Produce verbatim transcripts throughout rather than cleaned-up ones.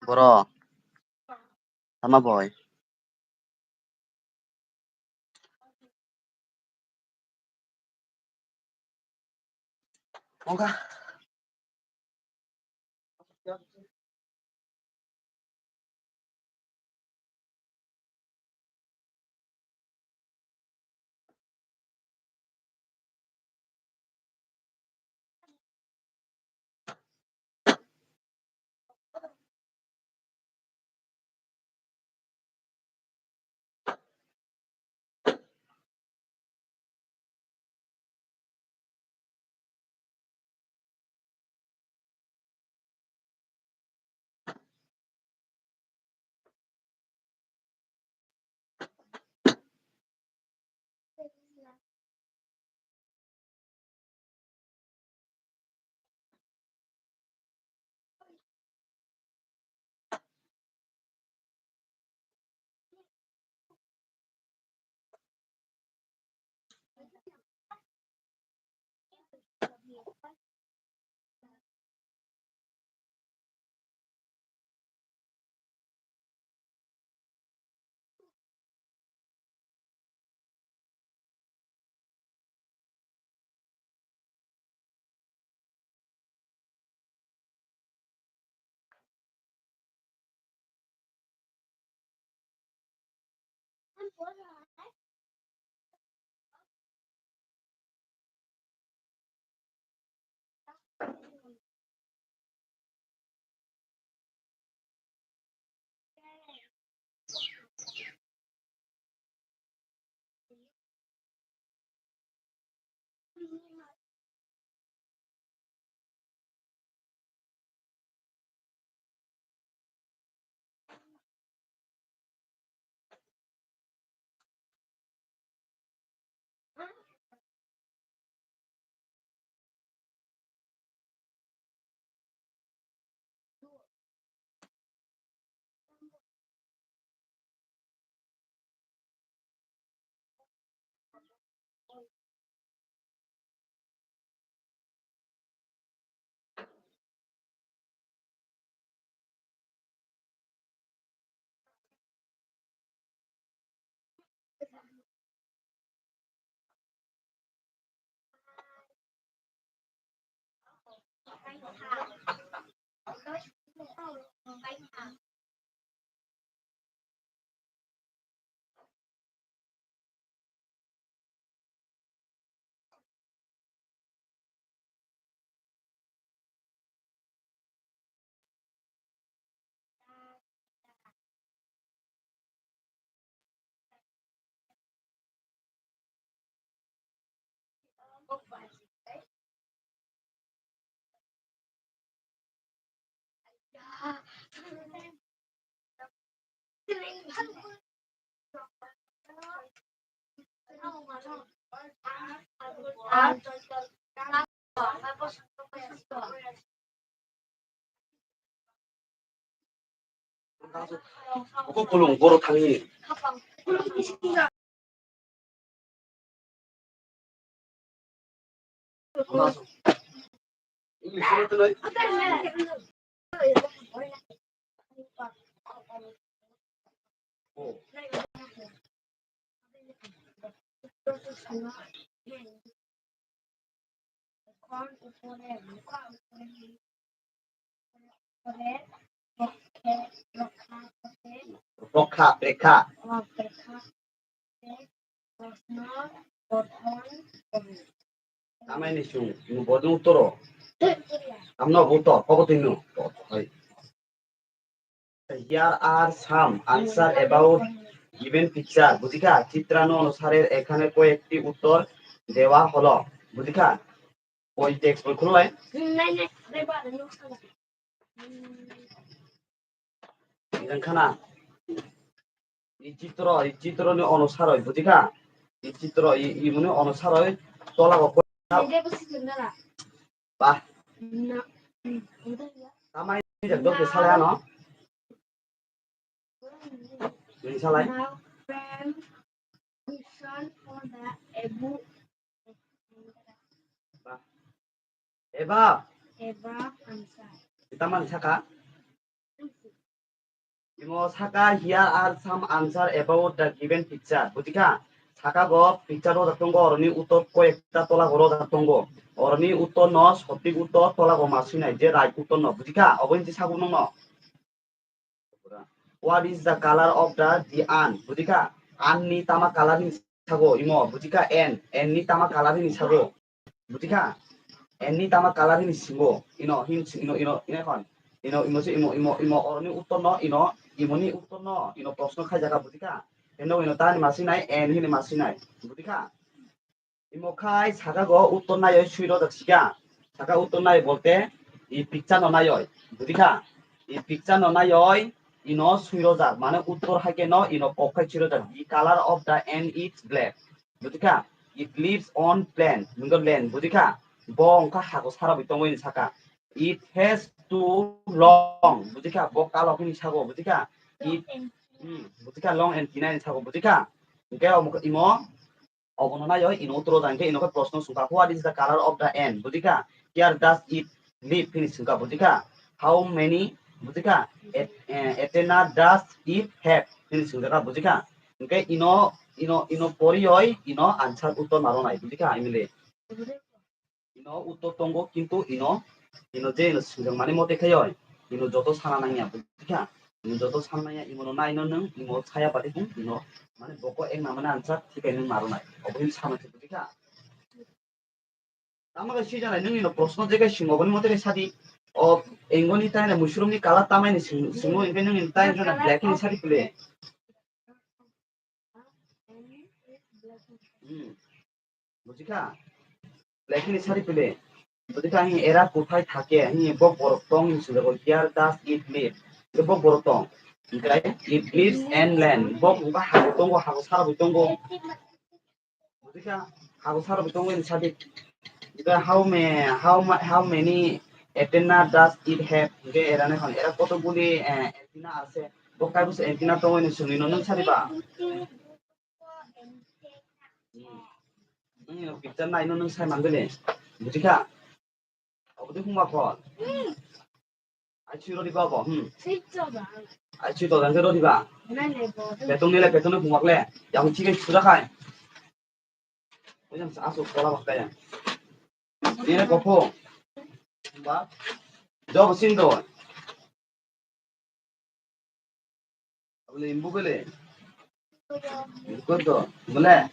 Boro. Tama boy. Oga. Uko pulung boro thangni. Bokha, brekha. Tamai ni sung, ni bodung toro. Amno buto, kobo tinu. Here are some answer about given picture. Bujikha, চিত্রাণু অনুসারে এখানে কয়েকটি উত্তর দেওয়া হলো। Bujikha, koi text boi khulai. Nang khana. I chitro, i chitro ni onusaroi, bujikha? I chitro, i, i muni onusaroi tola go. Ba. Tamai jak dok salai ano. Ni salai. Ba. Eba. Eba hamsa. Ita man saka? Imo saka, here are some answer about the given picture. Bujikha? Saka bo picture rojak tongo, oroni uttor koi ekta tola go rojak tongo. Oroni uttor no, sotik uttor tola go ma swinai, je right uttor no. Bujikha? Obo hinti sago nongno. What is the color of the, the an? Bujikha? An ni tama color ni sago imo. Bujikha? An, an ni tama color ni sago. Bujikha? An ni tama color hini singo. Ino, hin, ino, ino, ino kon. Ino, imo se, imo, imo, imo, oroni uttor no, ino, imoni uttor no, ino, proshno khaijaka, bujikha? Ino, ino, tani ma swinai, an hini ma swinai. Bujikha? Imo khai, saka go uttor naioi sui rojak sika. Saka uttor nai bolte, i picture no naioi. Bujikha? I picture no naioi, ino sui rojak. Mane uttor hai khe no, ino kok khai sui rojak. The color of the an is black. Bujikha? It lives on plain, nungkha land, bujikha? Bo wngkha hago sara bai tongwi ni saka. It has two long, bujikha? Bo kalok hini sago, bujikha? It, hmm, bujikha? Long antenna ni sago, bujikha? Hwnkhe omo, imo, obono naioi, ino utro jang khe, ino khe proshno sungkha, what is the color of the an? Bujikha? Where does it live? Hini sungkha, bujikha? How many, bujikha? At-, eh, antenna does it have? Hini sungkha, bujikha? Hwnkhe ino, ino, ino porioi, ino answer uttor ma rwnai, bujikha? Imile. Ino uttor tongo, kintu ino, ino je ino swingjak mani mote khaioi, ino joto sana nangya, bujikha? Ino joto sana nangya, imono naino nwng, imo saya pati kung, ino, mane boko ek namani answer thikai nwng ma rwnai. Obo hin sama se, bujikha? Tamo khe swi janai, nwng ino proshno je khe swingo, boni mote khe sadi. O engoni tai na mushroom ni color tamai ni swing-, swingo, hwnkhe nwng ino tai jona black ni sadi pile. Hmm. Bujikha? Black ni sadi pile. Bujikha, hi era kuthai thake, hi bo borok tong ni swingo, where does it live? Bo borok tong. Hwnkhe it lives on land. Bo wngkha hago tongo, hago sara bo tongo. Bujikha, hago sara bo tongo ni sadi. Hwnkhe how ma-, how ma-, how many antenna does it have? Hwnkhe era ne hwn, era koto guli, eh, antenna ase? Bo kaibo se antenna tongo ni swnwi no nwng sadi ba? Hmm. Nwng ino picture nai no nwng sai man bele. Bujikha? Obo de huma khon. Ai chui rodi ba bo, hmm. Ai chui to jang rodi ba. Betong ni le, betong ni bumak le. Yang chicken suda khai. Oi jang sa asu kola bak kaya. Ni le kopo. Ba. Job sin do. Abole imbu bele. Imbu do. Bole.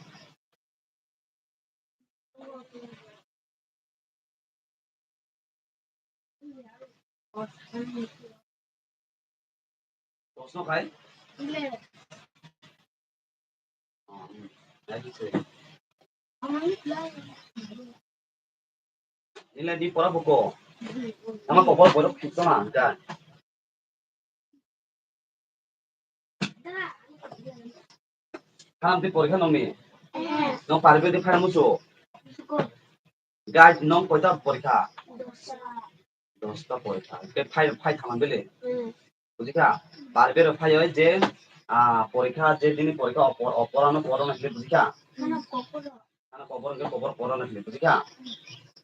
Proshno khai? Nile di pora buko. Ama kobor borok khitoma da. Kha amtwi porikha nokni? Nok paribe de phai musu. Guys, nong koita porikha? Dosta porikha. Ke phai, phai thalang bele. Bujikha? Paribe ro phai oi je, ah, porikha, je dini porikha, opor, opor ano poro na hile, bujikha? Ano kobor ke kobor poro na hile, bujikha?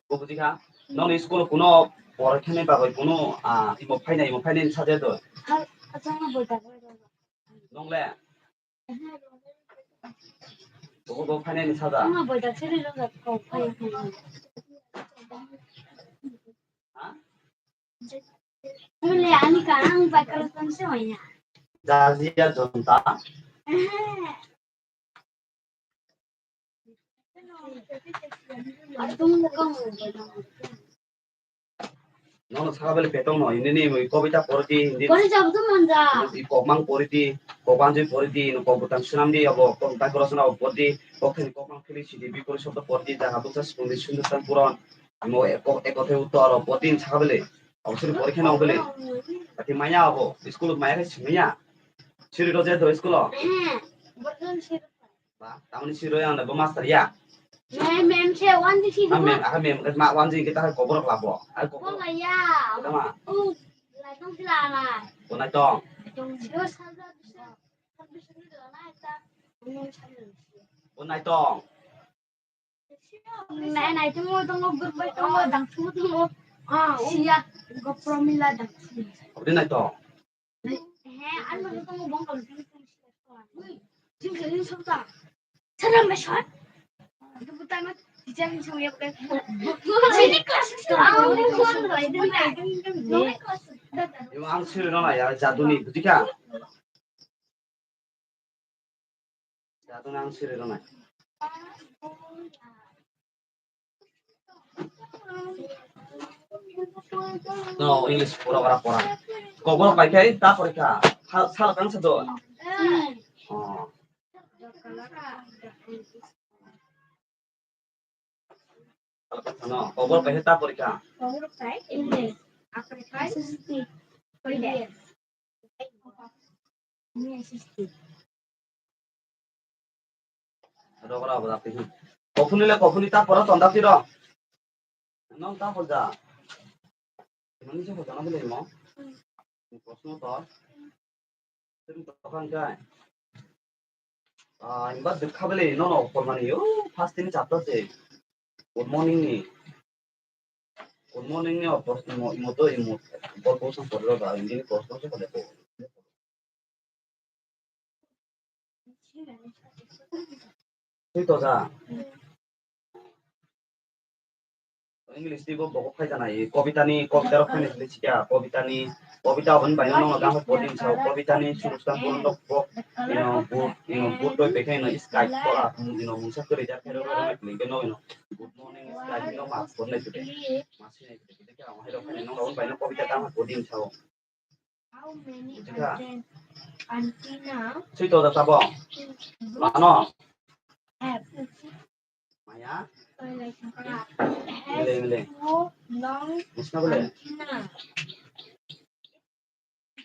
Ko bujikha? Nong school kuno porikha ni bagoi kuno, ah, imo phai na, imo phai na ni saja do. Nong le? Bo, bo phainani sada. Ama boida chiri rok ko phai phai. Ha? Mule ani ka ang bai kala tong se wanya. Jaziya jonta. Atung kong. Nono saka bele petong no, hindi ni, i kobita pori di, hindi. Pori jabo to manja. I kok mang pori di, kok banjui pori di, no kok butang sunam di, abo kok butang koro sunam pori di, kok thani kok mang phili sidi, bipori sobdo pori di, jaga buksa sukun di, sundor tan puron. Amo ek kok, ek kothe uttor, pori di saka bele. Abo sini pori kheno bele. Ati maya abo, school maya khe simaya. Siri roje do school o. Eh, bordon siri. Ba, tamoni siro yang bo master ya. Mem, mem se one di sidi. Ah, mem, ah, mem, ma one di kita kobor labo. Ai kobor. Bola ya. Tama. Uh, lai tong sila na. Bo nai tong. Tong sio salda bisa. Bisa ni la na ta. Bo nai tong. Nai, nai, tong, tong, group by tong, dang, tong, tong. Ah, siya, gopro mila dang. Abdi nai tong. Imo ang siri rona ya, jaduni, buji kha? Jaduni ang siri rona. No, English pura ora pora. Kobor pai khai ta porikha. Sal kang sa do. Oh. No, kobor pai ta porikha. Kobor pai English. Apa pai? English. Rok rok rok twi. Kophuni le kophuni ta pora tonda tiro. Nong ta hoja. Nong se hoja na bile mo. Ni proshno to. Tiri to kan kai. Ah, imba dukha bile no no kormani yo. First din chapter se. Good morning ni. Good morning ni o proshno mo imo to imo. Bol bol sam pora da. Hindi ni proshno se kale ko. Twi toja. English twi bo bogo phai jana, i kobita ni, kobita rok phai ni sikya, kobita ni, kobita oboni bai no nang gam podi sao, kobita ni suru sta pon dok bo, ino good, ino good doi pekhai no sky kola, ino mungsa kwrwi jak khe rok rok nai kling khe no ino good morning sky no mas pon nai today. Mas nai today khe ang hai rok phai no nang bai no kobita gam podi sao. How many Jika. Anten-, antenna Sui to da sabo. Mano. Have? Maya. Mile, mile. Two long Musna bole.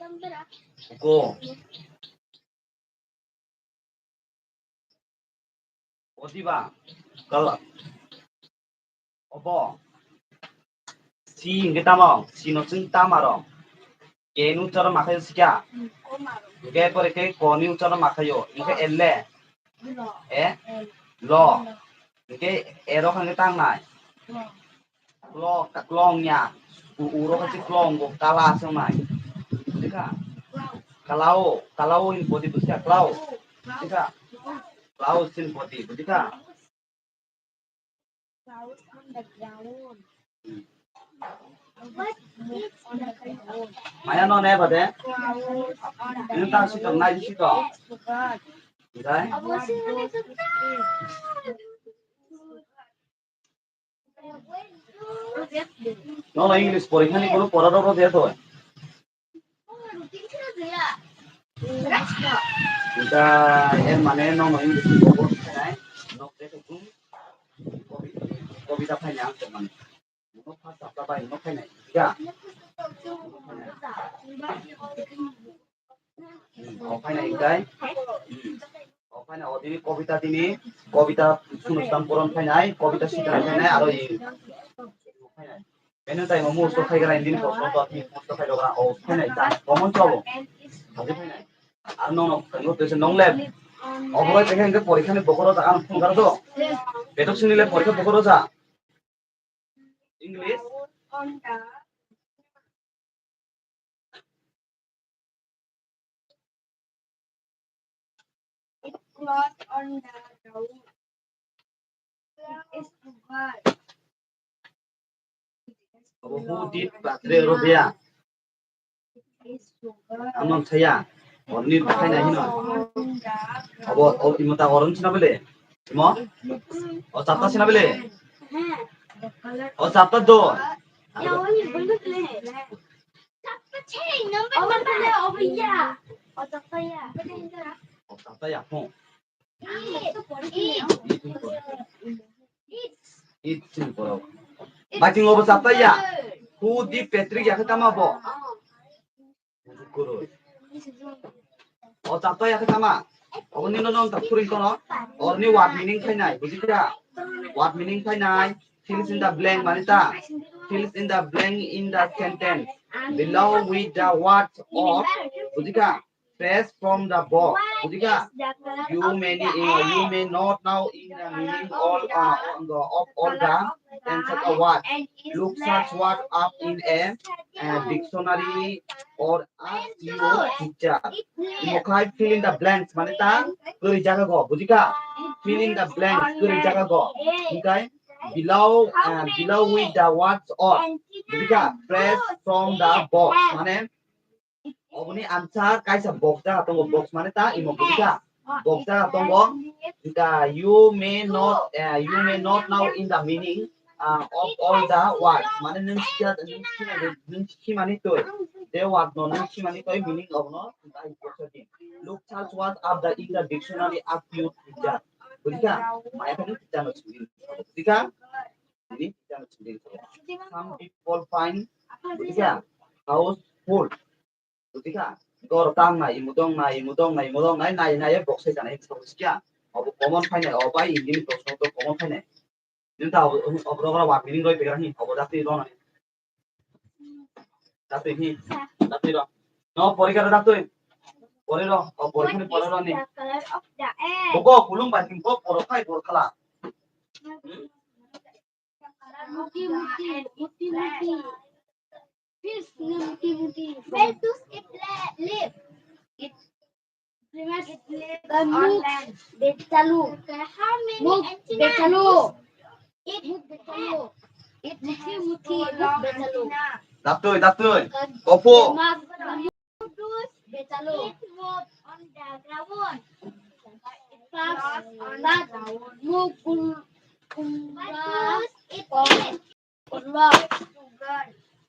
Antenna. Go. Odiba kala obo si hingke tamo si no chwng tamo aro ke ni ucharo ma khayo sikya hingke pore ke ko ni ucharo ma khayo hingke elle e lo hingke ero hingke tangnai. Klok, klong ya. U, u ro kachi klong go kala asong nai. Bujikha? Kalao, kalao in body bujikha? Klao. Bujikha? Klao sin body bujikha? Clouds on the ground. Hmm. What is on the ground? Maya no ne bade? Clouds on the Ini tang sitok, nai sitok. Sugar. Dai? What goes to Nono English porikha ni kono pora rok rw de to. Ita er mane nono English ni pora rw de to. Nok de to kum. Kobita phai na ang mane. Nok phai chapta bai nok phai na. Ya. O phaina hingkai. O phaina o dini kobita dini kobita sunustan poron phainai kobita sitan phainai aro i phainai. Beno tai mo musto khai gara indini kosmo to apni musto khai gara o phainai ta common to abo. Haji phainai. Ar nong nong kango tese nong lep. Oboroi teke hingke porikha ni bokoro ta ang phone gara do. Betok sini lep porikha bokoro ja. English. It clothes on the ground. It is covered. Abo who did patre robia? Amon saya. Orni khai na hino. Abo o imota oron sina bele. Imo? O chapta sina bele. O chapta do. O chapta ya phone. It sin poro. Bating obo chapta ya. Who did Patrick ya khe tama bo? Kuroi. O chapta ya khe tama. Obo nino non ta phuring kono. Orni word meaning khainai, bujikha? Word meaning khainai. Fills in the blank mani ta. Fills in the blank in the sentence below with the words of, bujikha? Phrase from the book. Bujikha? You may, uh, you may not know in the meaning all, uh, on the, of all the answer of what. Look such word up in a, uh, dictionary. or ask your teacher. Imo khai fill in the blanks, mane ta kwrwi jaga go, bujikha? Fill in the blanks, kwrwi jaga go. Hinkhe below, uh, below with the words or, bujikha? Press from the box, mane oboni answer kaisa box jaga tongo, box mane ta imo bujikha? Box jaga tongo. Hinkhe you may not, uh, you may not know in the meaning, uh, of all the words. Mane nwng siya, nwng sima, nwng simani twi, je word no nwng simani twi meaning obono ta box jaga. Look, search word of the in the dictionary, ask your teacher. Bujikha? Maya khe teacher no sidi. Bujikha? Ini teacher no sidi. Some people find, bujikha? House full. Bujikha? Dor tang nai, imudong nai, imudong nai, imudong nai, nai, nai, box sai janai, box sai kya? Obo common phainai, obo bai Hindi ni proshno to common phainai. Nini ta obo, obo rok wak meaning roi pegra hi, obo datwi rona. Datwi hi, datwi ro. No, porikha ro datwi. Pori ro, o porikha ni pori ro ni. What is the color of the ant? Boko kulung bai thing ko poro khai por khala. Muti, muti, muti, muti. Fish ni muti, muti. Where does it la-, live? It, it lives on land. Betalu. How many antenna does it have? Muk betalu. It muti, muti, muk betalu. Datwi, datwi. Kopo. How does it move on the ground? Pas, pas, muk kum-, kumra, kollo.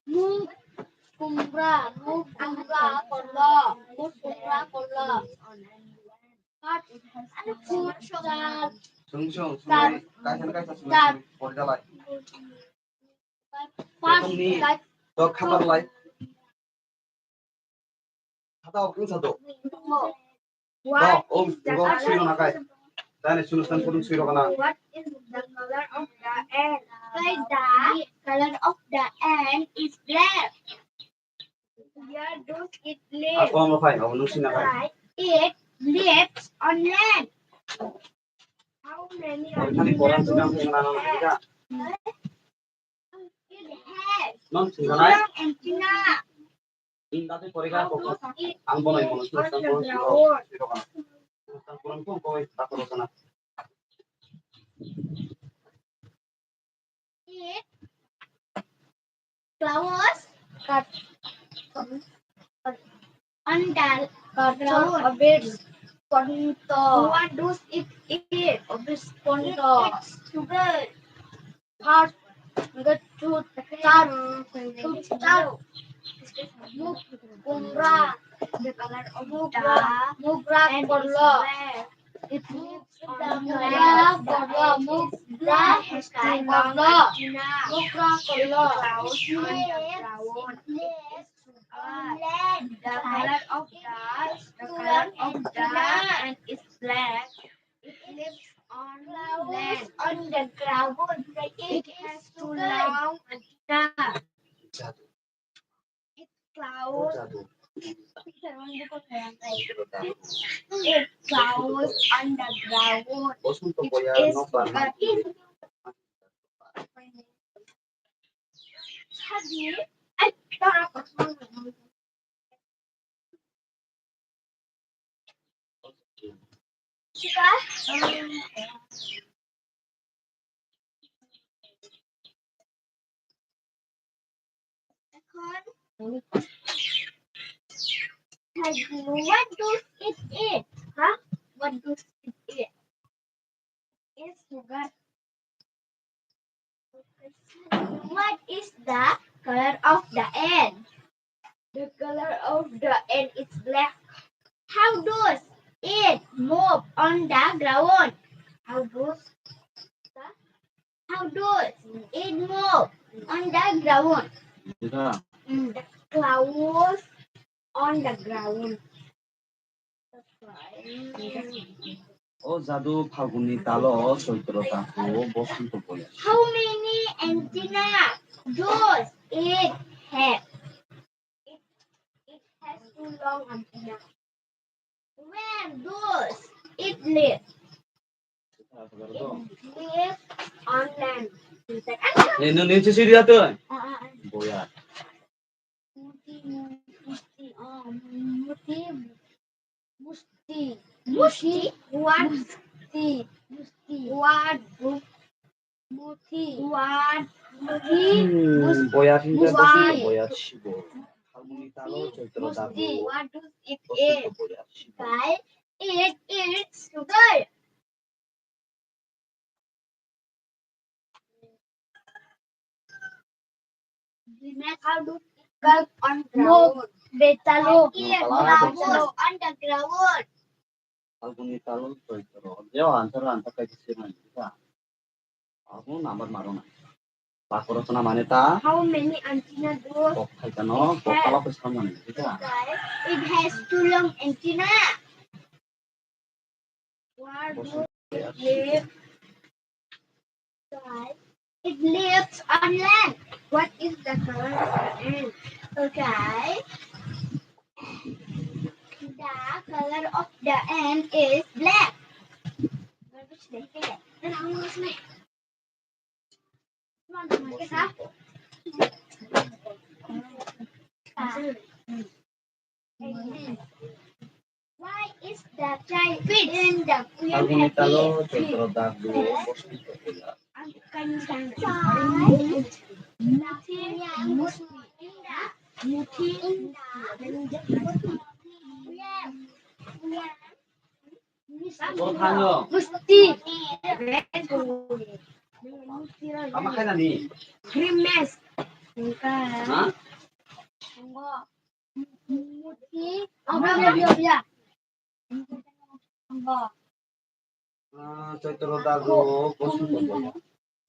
Muk kumra, muk kumra, kollo. Muk kumra, kollo. Pas, pas, Sung, sung, sung, kaisa, kaisa sung, sung, pori dalai. Pas, pas, to khabar lai. Khata o kungsa do. What is the color of the ant? What is the color of the ant? Why the color of the ant is black? Where does it live? It lives on land. How many antenna does it have? It has two long antenna. Ang bono imo sino stan poro siro siro kana. Stan poro ko ko ta poro kana. It flowers cut on the ground. Obeys ponto. What does it eat? Obeys ponto. It eats sugar. First, hwnkhe two, char, two, char. Muk kumra. Muk ra, muk ra kollo. Muk ra kollo, muk ra kollo. Muk ra kollo. The color of the, the color of the ant is black. It lives on land. On the ground. It has two long antenna. It flowers. It flowers on the ground. It is sugar. What does it eat? Huh? What does it eat? Is sugar. What is the color of the ant? The color of the ant is black. How does it move on the ground? How does the, how does it move on the ground? Dikha. Mm, the clouds on the ground. O jadu Phalguni talo Choitro taku Bosonto boya. How many antenna does it have? It, it has two long antenna. Where does it live? It lives on land. Eh, no, no, no, no, no. Ah, ah, ah. Boya. Musti. Musti. Musti. What? Musti. Musti. What? Musti. What? Musti. Hmm, Musti. Boyar hinwi Musti. Boyar sibo. Harmoni talo Musti. Choitro Musti. Dago. What does it eat? Boyar sibo. Guys, it eats sugar. How do curl on ground? Muk, betalo. Betalo on the ground. Alboni talo choitro. Yo, answer, answer kai se mani ta. Albon number maro na. Bakoro sona mane ta. How many antenna do it has? Bok khai kano, bok pala ko sona mane ta. It has two long antenna. What do it live? It lives on land. What is the color of the ant? Okay. The color of the ant is black. Why is the child in the Alboni talo choitro dago. Why? Boro thangyo. Musti. Tama khainani? Grimace. Ha? Musti. Tama khainani? Ah, choitro dago, bosu to boya.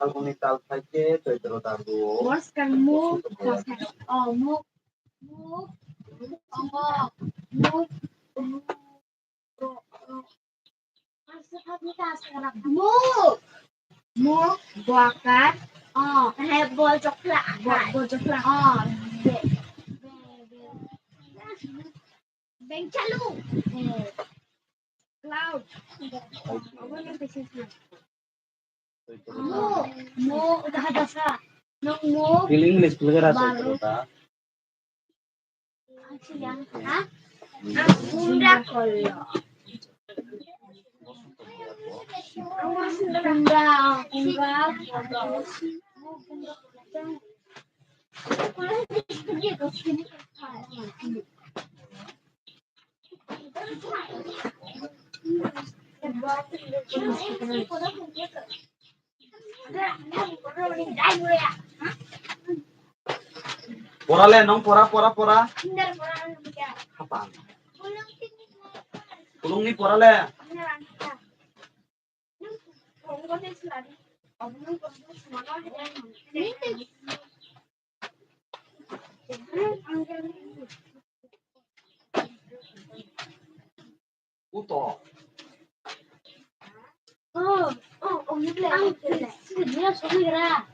Alboni tal phaikhe choitro dago. Boskang muk, bosu to boya. Boskang, oh, muk, muk, tongo, muk, muk, muk, muk, boakar, oh, hai bol chokla, bol chokla, oh, be, be, be. Bengchalu. Cloud. Mo, mo, udah ada sa. Nang mo. Feeling list lagi rasa. Baru. Cerita. Ang siyang, ha? Ang bunda kolo. Ang bunda, bunda. Pora le, nong pora, pora, pora. Hapa. Pulung ni pora le. Uto. Oh, oh, oh, ang sini dia sini gara.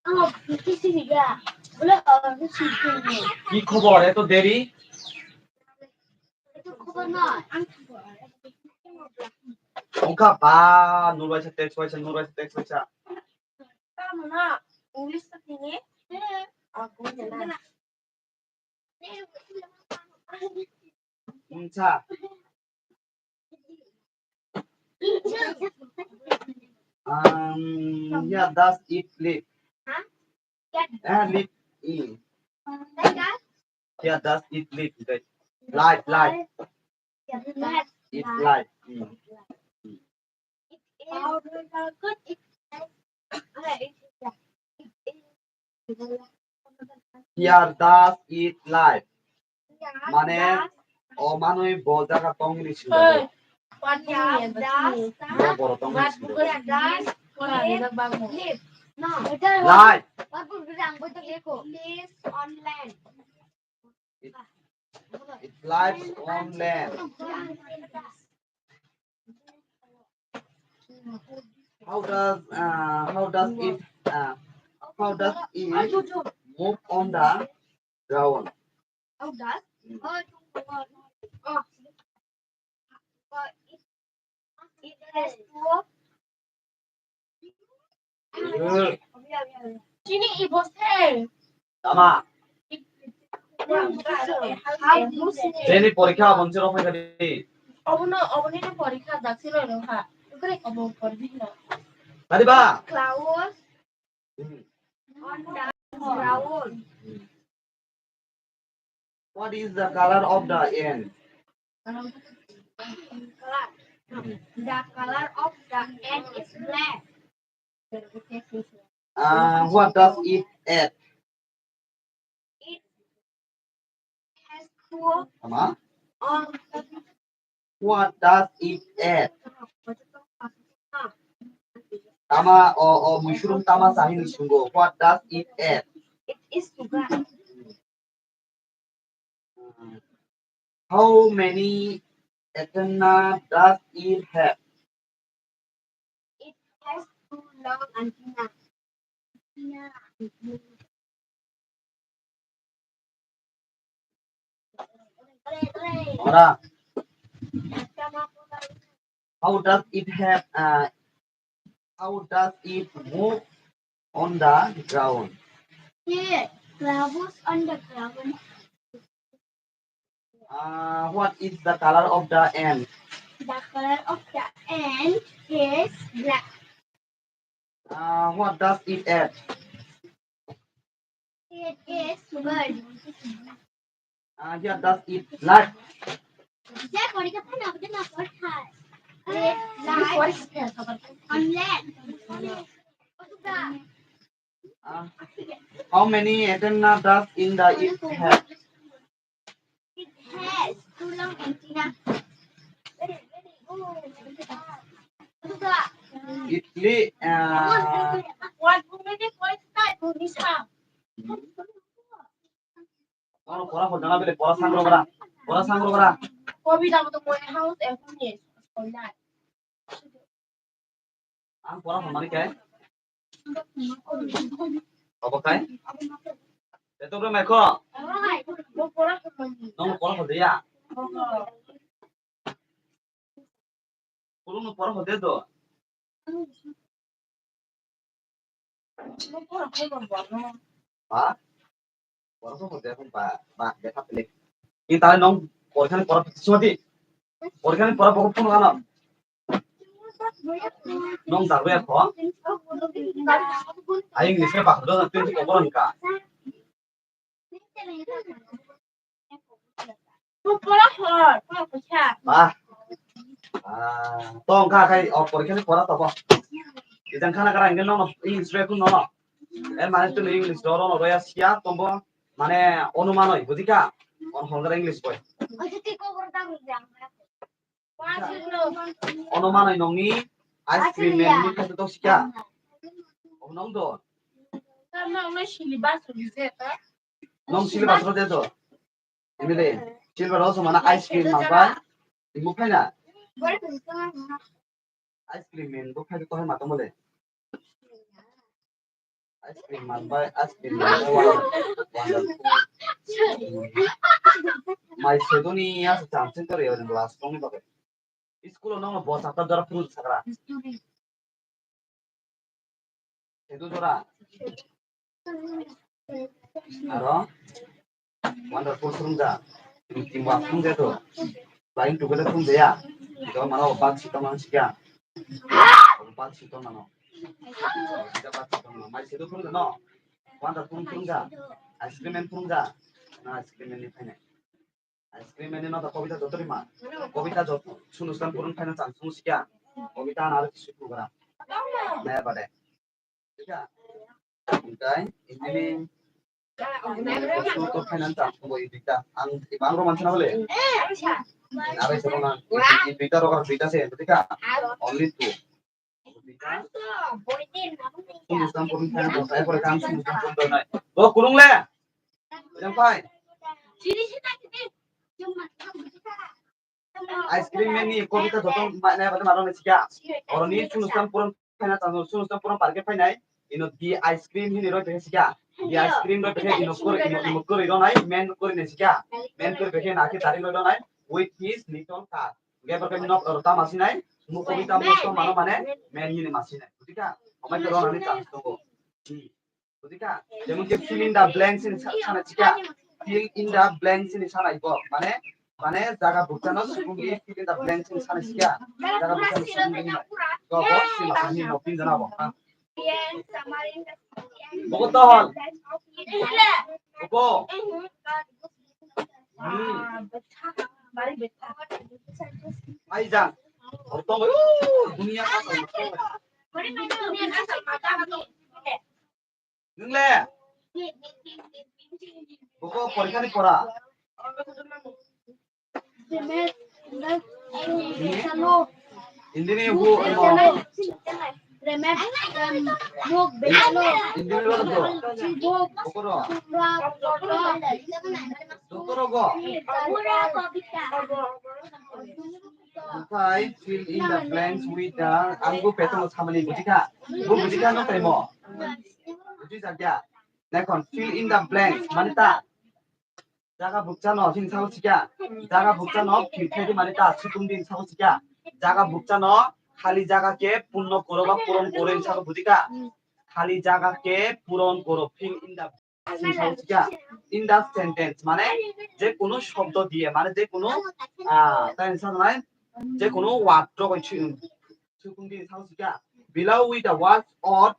Ang sini dia. Boleh orang sini. Ki khobor, eto deri? Itu khobor na. Ang khobor. Ongka ba, nurwaisa text waisa, nurwaisa text waisa. Tamo na, English to tini. Aku jana. Unsa. Um, here does it live? Huh? Eh, live in. Here does it live? Live, live. It live. Hmm. Here does it live? Mane, o manwi bo jaga tongmani sindi. Bo boro tongmani sindi. Live. Lives on land. It, it lives on land. How does, uh, how does it, uh, how does it move on the ground? How does? Mm. Oh, oh, oh, it, it has two. Good. Sini ibu sih. Tama. Jeni porikha abon chiro phai kadi. Obono, oboni no porikha daksi roi roi ha. Ukre obo porikha. Kadi ba? Cloud. Hmm. On the ground. What is the color of the ant? Color. The color of the ant is black. Uh, what does it eat? It has two Tama? Arms. What does it eat? Tama, o, o, mushroom tama sahi ni sungo. What does it eat? It is sugar. How many antenna does it have? It has two long antenna. Ora. How does it have, uh, how does it move on the ground? It travels on the ground. Uh, what is the color of the ant? The color of the ant is black. Uh, what does it eat? It is bird. Uh, here does it live? It lives on land. Uh, how many antenna does in the it have? It has two long antenna. It li-, uh, Oro pora hojana bile pora sangro bara. Pora sangro bara. Kobita bo to mone house e huni. Ang pora hwnmani khe? Obo khai? Eto bro mekho? Nong pora hodiya? Purung no pora hode do? Ha? Pora hode ba, ba, de kapile. Ini tadi nong pora kan pora hode sodi. Pora kan pora pokok pun kana. Nong dagwe ko. Aing ni se bakdo na tu ko boron ka. Ba. Ah, tong ka kai o porikha ni pora tobo. Ijang khana kara ingin nong English re kun nong. E mane tu English doro no roya sia tombo mane onuman oi bujika. On hongra English boy. Ono manai nongni ice cream man ni khato to sikya. Ono do. Nong syllabus ro de do. Emile syllabus ro mana ice cream man bai. Imu phaina. Ice cream man bo khai to hai mato mole. Ice cream man bai, ice cream man bai, wala, wala. Mai sedoni ya se cham chen kare yo last tong ni bagai. School no bo chapter dara phuru sakra. Sedu dora. Aro wonderful phurung ja. Teamwork phurung ja to. Flying together phurung ja ya. Do mano bak sito man sikya. Bak sito mano. Sita bak sito mano. Mai sedu phurung ja no. Wonderful phurung ja. Ice cream man phurung ja. Na ice cream man ni phainai. Ice cream man ni no da kobita joto rima. Kobita joto. Sunu stan phurung phaina chang sung sikya. Kobita na aro kisu program. Naya bade. Thik hai? Engineering. Ang duita. Ang ibang roman sana bole. Arai sa roman. Duita rogar duita se, thik hai? Only two. Duita. Sunu stan phurung phaina chang. Sai pore kam sunu stan phurung nai. Bo kurung le. Jang pai. Ice cream man ni kobita joto ma-, nai bade maro ni sikya. Oroni sunu stan phurung phaina chang, sunu stan phurung parke phainai. Ino di ice cream hini roi phe sikya. Di ice cream roi phe ino kor, ino, ino kor iro nai, man kor ni sikya. Man kor phe na ke dari roi nai with his little car. Ge parke nok oro ta masi nai, mu kobita mosto mano mane, man hini masi nai. Butika, omai koro nani chance tongo. Butika, jemon ke fill in the blanks in sa-, sana sikya. fill in the blanks ni sanai bo. Mane, mane jaga bukchano sukung di fill in the blanks ni sanai siya. Jaga bukchano sukung di. Go, go, sima kani no pin jana bo. Ha. Bogo tohol. Bogo. Hmm. Ai jang. Ortong, uh, dunia ka. Nwng le? Boko porikha ni pora. Hindi ni bu, ano? Hindi ni bu, boko ro. Doktor go. Okai, fill in the blanks with the, ang bu peto samani bujikha. Bu bujikha no temo. Buji jakya. Naikon, fill in the blanks, mani ta. Jaga bukchano, hini sao sikya. Jaga bukchano, fill khai di mani ta, sukung di sao sikya. Jaga bukchano, khali jaga ke purno koro ba puron koro hini sao bujikha. Khali jaga ke puron koro, fill in the hini sao sikya. In the sentence, mane, je kono shobdo diye, mane, je kono, ah, tai hini sao nai, je kono word rok bai sukung di sao sikya. Below with the words or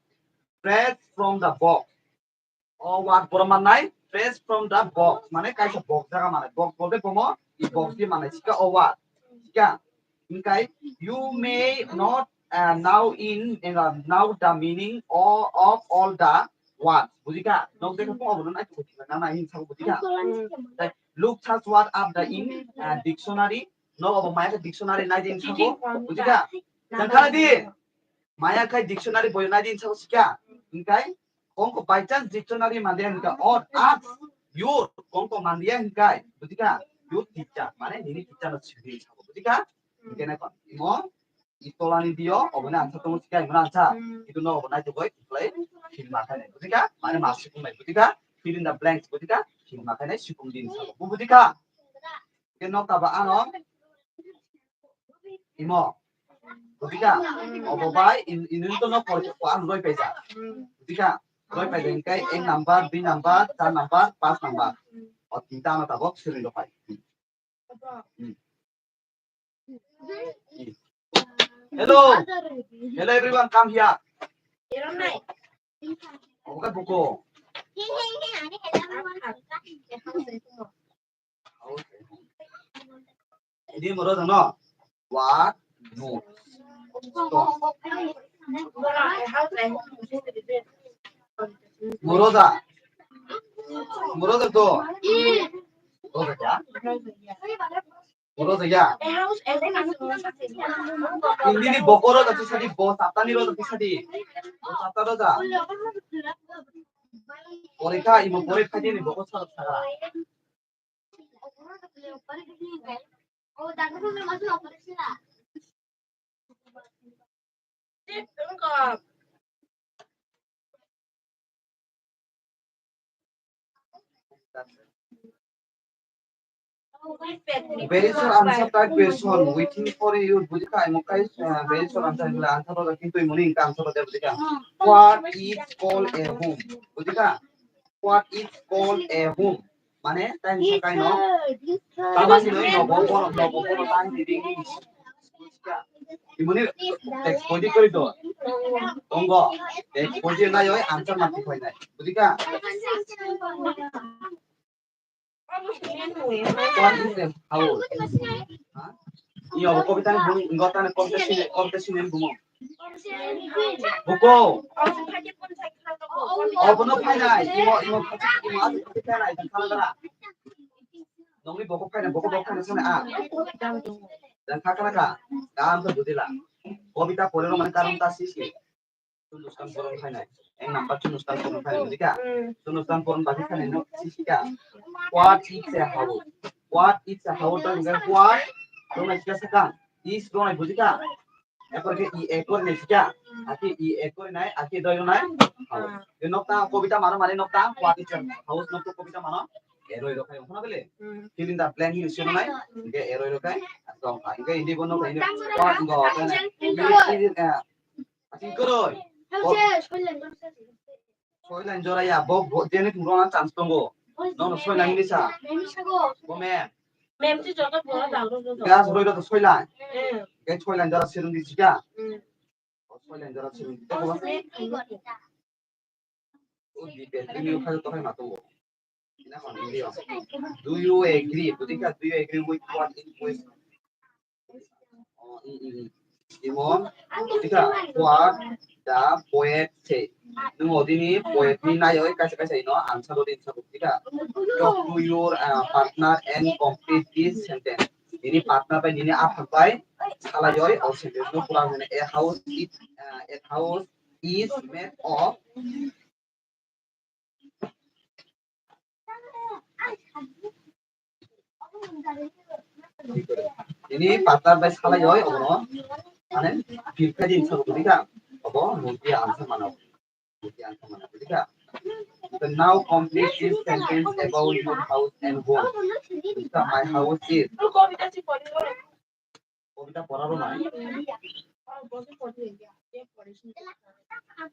phrase from the box. O word borok mannai, phrase from the box, mane kaisa box jaga mane, box bolte bomo, i box di mane, sika o word, sika, hinkai, you may not, uh, know in, uh, know the meaning of, of all the words, bujikha, nok dekha pung obo nai, nana hin sabo bujikha, tai, look such word up the in, uh, dictionary, nok obo maya khe dictionary nai din sabo, bujikha, jang khala di, maya khai dictionary boyo nai din sabo sika, hinkai, Kongko by chance dictionary mande hinka or ask your kongko mandiya hinkai, bujikha? Your teacher, mane nini teacher no sidi sabo, bujikha? Hinke na kon, imo, itolani dio, obone answer tongo sikai, imo answer. Itu no obonai tugoi, play, film akai nai, bujikha? Mane ma sukung nai, bujikha? Fill in the blanks, bujikha? Film akai nai, sukung din sabo, bu bujikha? Ke nok taba ano. Imo. Butika. Obo bai in, in, in to nok koi ko an roi peja. Butika. Roi peja ingkai ek number, dui number, char number, panch number. O tinta ano tabok siring rok pai. Hmm. Hello. Hello everyone, come here. Obo khe buko. Ini moro dano. What? No. Moro da. Moro da to. Moro da ya. Oro jaya. Hindi ni bokoro jati sadi bo saptani ro jati sadi. Bo sapta ro ja. Porikha imo porikha dini bokor sa saga. Very short answer type question waiting for you. Bujikha, imo kai, uh, very short answer hingla answer ro kintu imoni ingka answer ro bujikha. What is called a home? Bujikha? What is called a home? Mane, tai ni sakai no. Tama si noi no bo bo no bo bo tai ni ding. Imoni text body kori do. Tongo. Text body na yo answer ma ti khoi nai. Bujikha? What is a house? Ha? Iyo, kobita ni bung, ingota ni competition, competition ni bungo. Buko. Obono phainai, imo, imo, imo, imo, imo, phainai, dan khala dara. Nongni boko phainai, boko boko phainai, sone a. Dan kha khala ka, dan to budila. Kobita pore no mane karon ta sisi. Chundustan poron phainai. Ek number Chundustan poron phainai, bujikha? Chundustan poron bagi phainai no sisika. What is a house? What is a house? Tong hingkhe what? Tong nai sika sakang. Is tong nai, bujikha? Ekor khe i ekor nai sika. Aki i ekor nai, aki doi nai. House. Ye nokta kobita mano mani nokta. What is a house? Nokta kobita mano. Eroi rokai, khona bele? Fill in the blank ni sino nai. Hingkhe eroi rokai. Tong kha. Hingkhe hindi bono khe hindi. What? Go. Ini, ini, eh, Asing koroi. Soi lain jora ya, bo, bo, jene thung rona chance tongo. Nono soi line ni sa. Mem sago. Bo mem. Mem ti joto bo dang ro joto. Gas roi ro to soi line. Hmm. Ke soi line jara sirung di sika. Hmm. O soi line jara sirung di. O di pe, ini ukhai to hai ma to. Ina kon India. Do you agree? Buti ka, do you agree with what in question? Oh, mm, mm, mm. Imon, tika, what the poet say? Nung odini poet ni nayoi kaisa kaisa ino answer odi answer tika. Talk to your uh, partner and complete this sentence. Nini partner bai nini aphak bai salayoi o sentence no pura hone a house is uh, a house is made of Ini partner bai salai oi obono. Mane, pirkha din sa budi ka. Obo, murti answer mana. Murti answer mana budi ka. Now complete this sentence about your house and home. Budi ka, my house is. Kobita pora ro nai.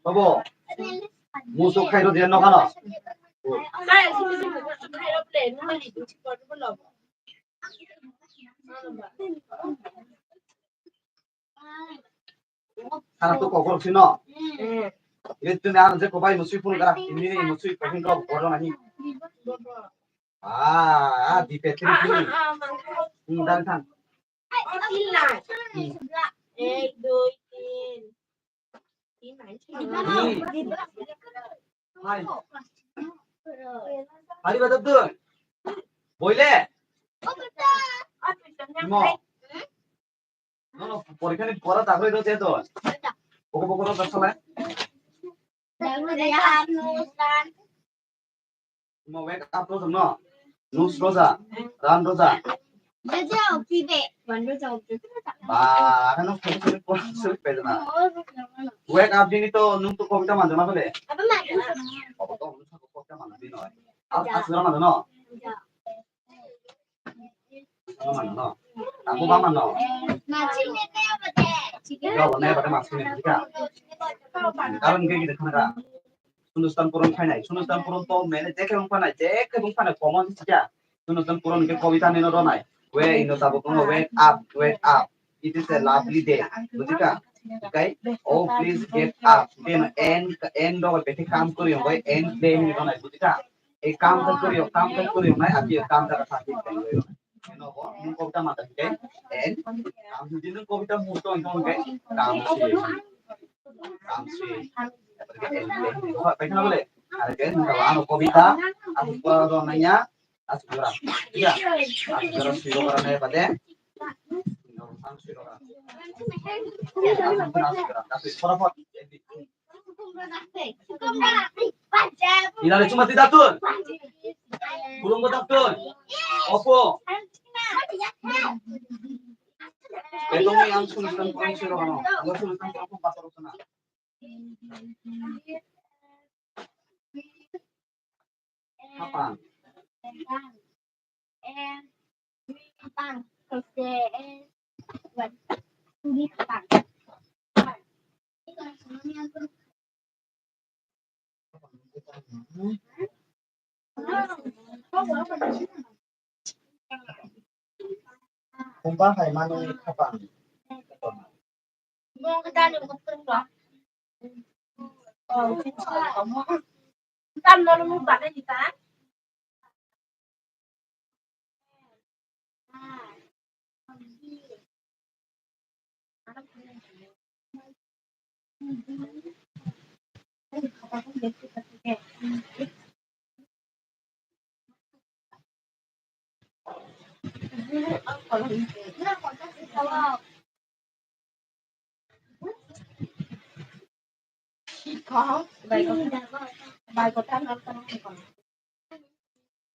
Bobo. Musu khai ro dia no kano. Khana to kokor sino. Ye tuni ano je kobai musui phun gara. Ini musui kohin ro pora nai. Ah, ah, di petri kini. Hmm, dan than. Hmm. Ek, dui, tin. Hmm. Hai. Hari badabdun. Boile. Mo. No, no, porikha ni pora dagri do je do. Boko boko ro dasale. Mo wake up roja no. Nus roja. Ran roja. Ba, ano phone suri phone suri pede na. Wake up dini to nung to kobita manjana bole. Obo to nung to kobita manjana bole. As as manjana no. Ano mano no? Ako ba mano? Yo, ne bata mas ne ka. Karon ke gidi khana ka. Sunustanpuron khainai. Sunustanpuron to mene jekhe bung phanai, jekhe bung phanai common sija. Sunustanpuron ke kobita nino ronai. We ino tabuk no wake up, wake up. It is a lovely day. Bujika? Okay? Oh, please get up. Then end, end of a kam kuri, and play ni ronai. Bujika? E kam ta kuri, kam ta kuri, mai abi kam ta ka ti. Eno bo, nung kobita mata ke, en, kam hidi nung kobita muto nung ke, kam si, kam si. Paikana bole, are ke nung ano kobita, aku koro nanya, asuk jora, iya, asuk jora siro kara naya bade, nung sam siro kara, asuk jora, asuk jora, tapi fora fora. Inale chuma ti datun. Bulung bo datun. Opo. Betong yang sunutan pang siro kano. Yang sunutan pang siro kano. Hapang. Hapang. Kumba hai manwi hapang.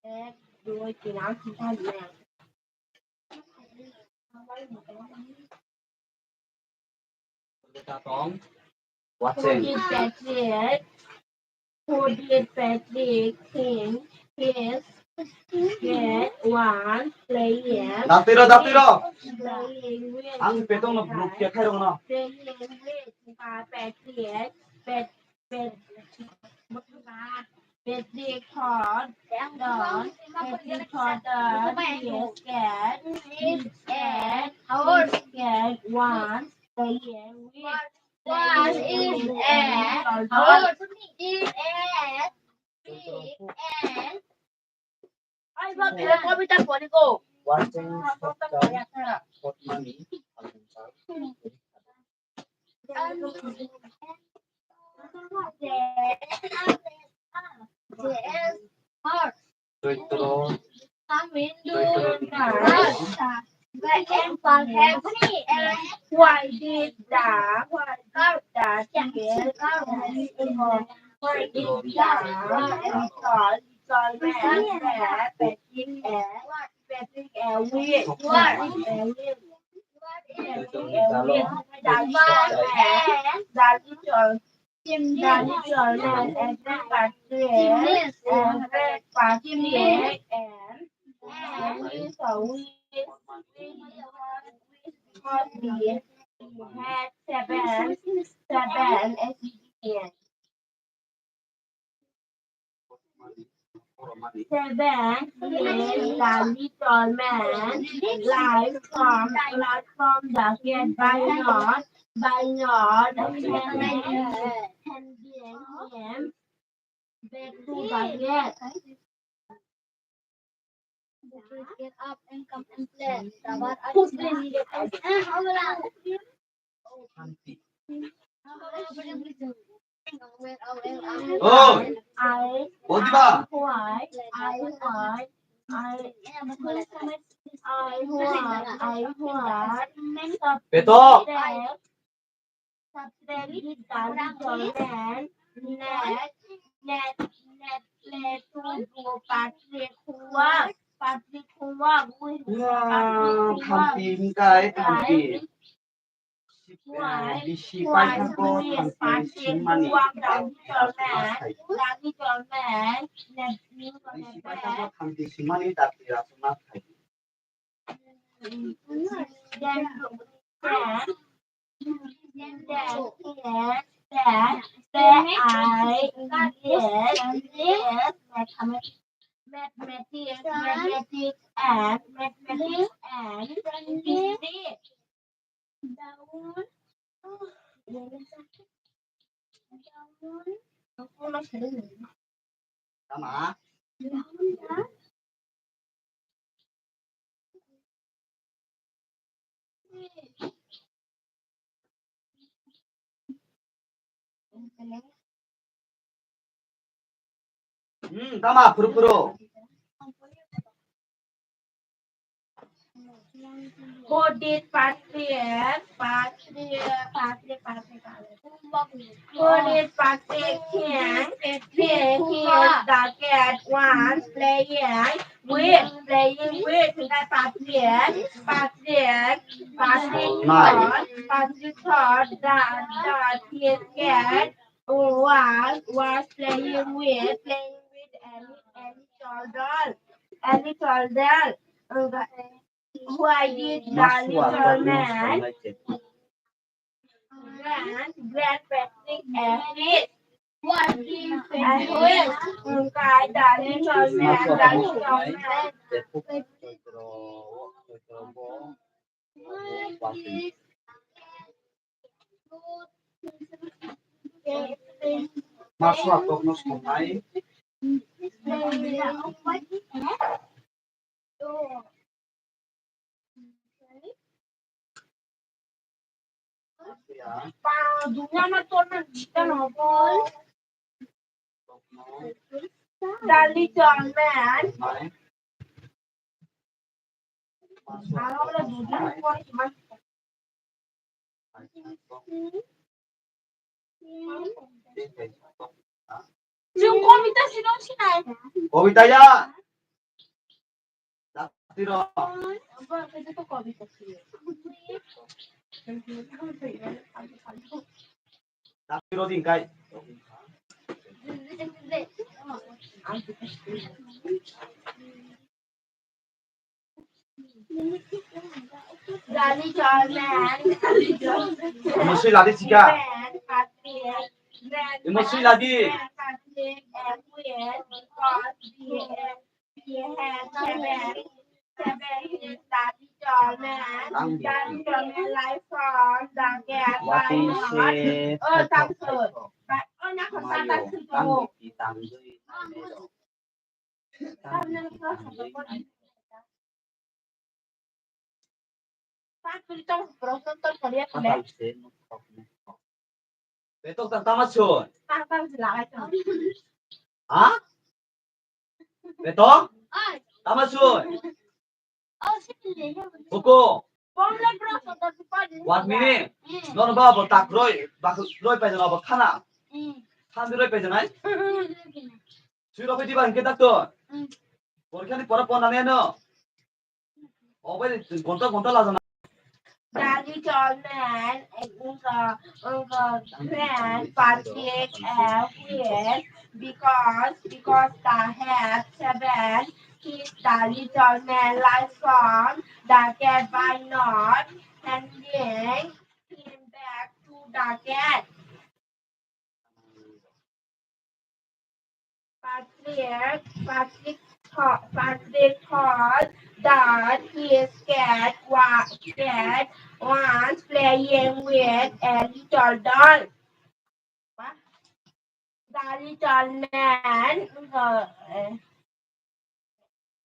Ek, dui, tin, ang kisa hanya. Watching. Who did Patrick, who did Patrick think his get one player? Datiro, datiro. Playing with Ang petong no group ke khairong no. Playing with Patrick, Pat-, Pat-, Patrick thought Don, Harry Potter, his cat, his cat, his cat, one, playing with, one is a horse, is a pig, and Watching Sokka Potmani. Choitro. Choitro. Why did the, why did the, why did the, Patrick, uh, Patrick, uh, wait, what? Uh, wait. Patrick, uh, wait. Dali chol, dali chol, man, every Patrick, every Patrick, and, and we saw, we, we, we, we had seven, seven experience. Seven is the little man, life from, life from the cat by not, by not, handing, handing him back to the cat. Get up and come and play. Who's playing? Oh, I, Bodiba. I, I, I, I, I, I, Beto. Subscribe with Dali Dolmen. Net, net, net, play to do Patrick Huang. Patrick Huang. Wah, thank you, guys, thank you. Bisi paithakgo thanti singmani. Bisi paithakgo thanti singmani dati rasuna thai. Mathematics, mathematics and mathematics and history. Daun. Daun. Tama. Daun ya. Hmm, tama, phuru phuru. Who did Patrick, Patrick, Patrick, Patrick, Patrick? Who did Patrick think, think he is the cat one playing with, playing with the Patrick? Patrick, Patrick thought, Patrick thought that, that his cat was, was playing with, playing with any, any toy doll, any toy doll. Uh, why did the little man Grand, Grand Patrick and his, and his, uh, guy, the little man, the little man. Masua kokno sonai. Dali chol man. Chwng kobita sinong sinai. Kobita ya. Daptiro. Daptiro dingkai. Imo sui ladi sika. Imo sui ladi. When, because we, we had seven, seven years, the little man, the little man life from the gate by night. Oh, thank you. But, oh, na, kung saan tayo saan saan ko? Tanggi, tanggi, tanggi. Betok tang tama sun. Ha? Betok? Tama sun. Buku. One minute. Nono ba bo tak roi, bak roi pai jana bo khana. Khan roi pai janai. Sui roi pai di ba hingke tak to. Porikha ni pora pon nani ano. Obai gonta gonta la jana. The little man, uh, uh, ran Patrick, uh, with, because, because the had seven, his the little man life from the gate by not handing him back to the gate. Patrick, Patrick, tho- Patrick thought that his cat was cat was playing with a little doll. The little man, uh,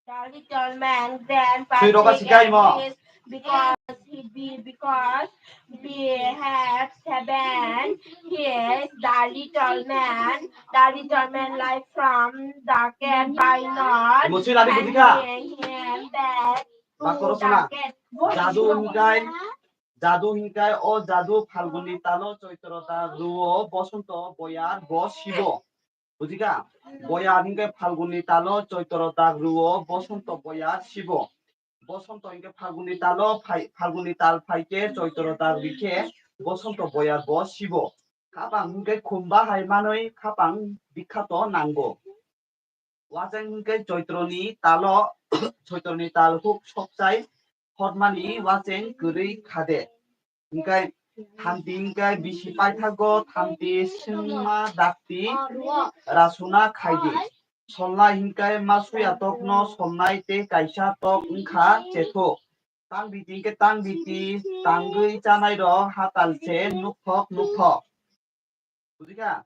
the little man ran Sui roka Patrick sikai mo. And his because he be because we have seven years. The little man, the little man life from the cat by not Mo sui lagi buti ka? Handing him back to Bakoro the sana. Cat. Jadu hingkai, jadu hingkai o jadu Phalguni talo Choitro ta ruo Bosonto boyar bo sibo. Bujika? Boyar hingke Phalguni talo Choitro ta ruo Bosonto boyar sibo. Bosonto hingke Phalguni talo phai, Phalguni tal phaike Choitro ta rikhe Bosonto boyar bo sibo. Khapang hingke khumba hai manoi khapang bikhato nango. Wacheng hingke Choitroni talo, Choitroni tal huk sokchai hotmani wacheng kwrwi khade. Hingke thamti hingke bisi paithago thamti singma dakti rasuna khaidi. Solnai hingke masuya tokno solnai tei kaisa tok wngkha chethok. Tang biti hingke tang biti tangwi chanai rok hatal se nukthok nukthok. Bujika?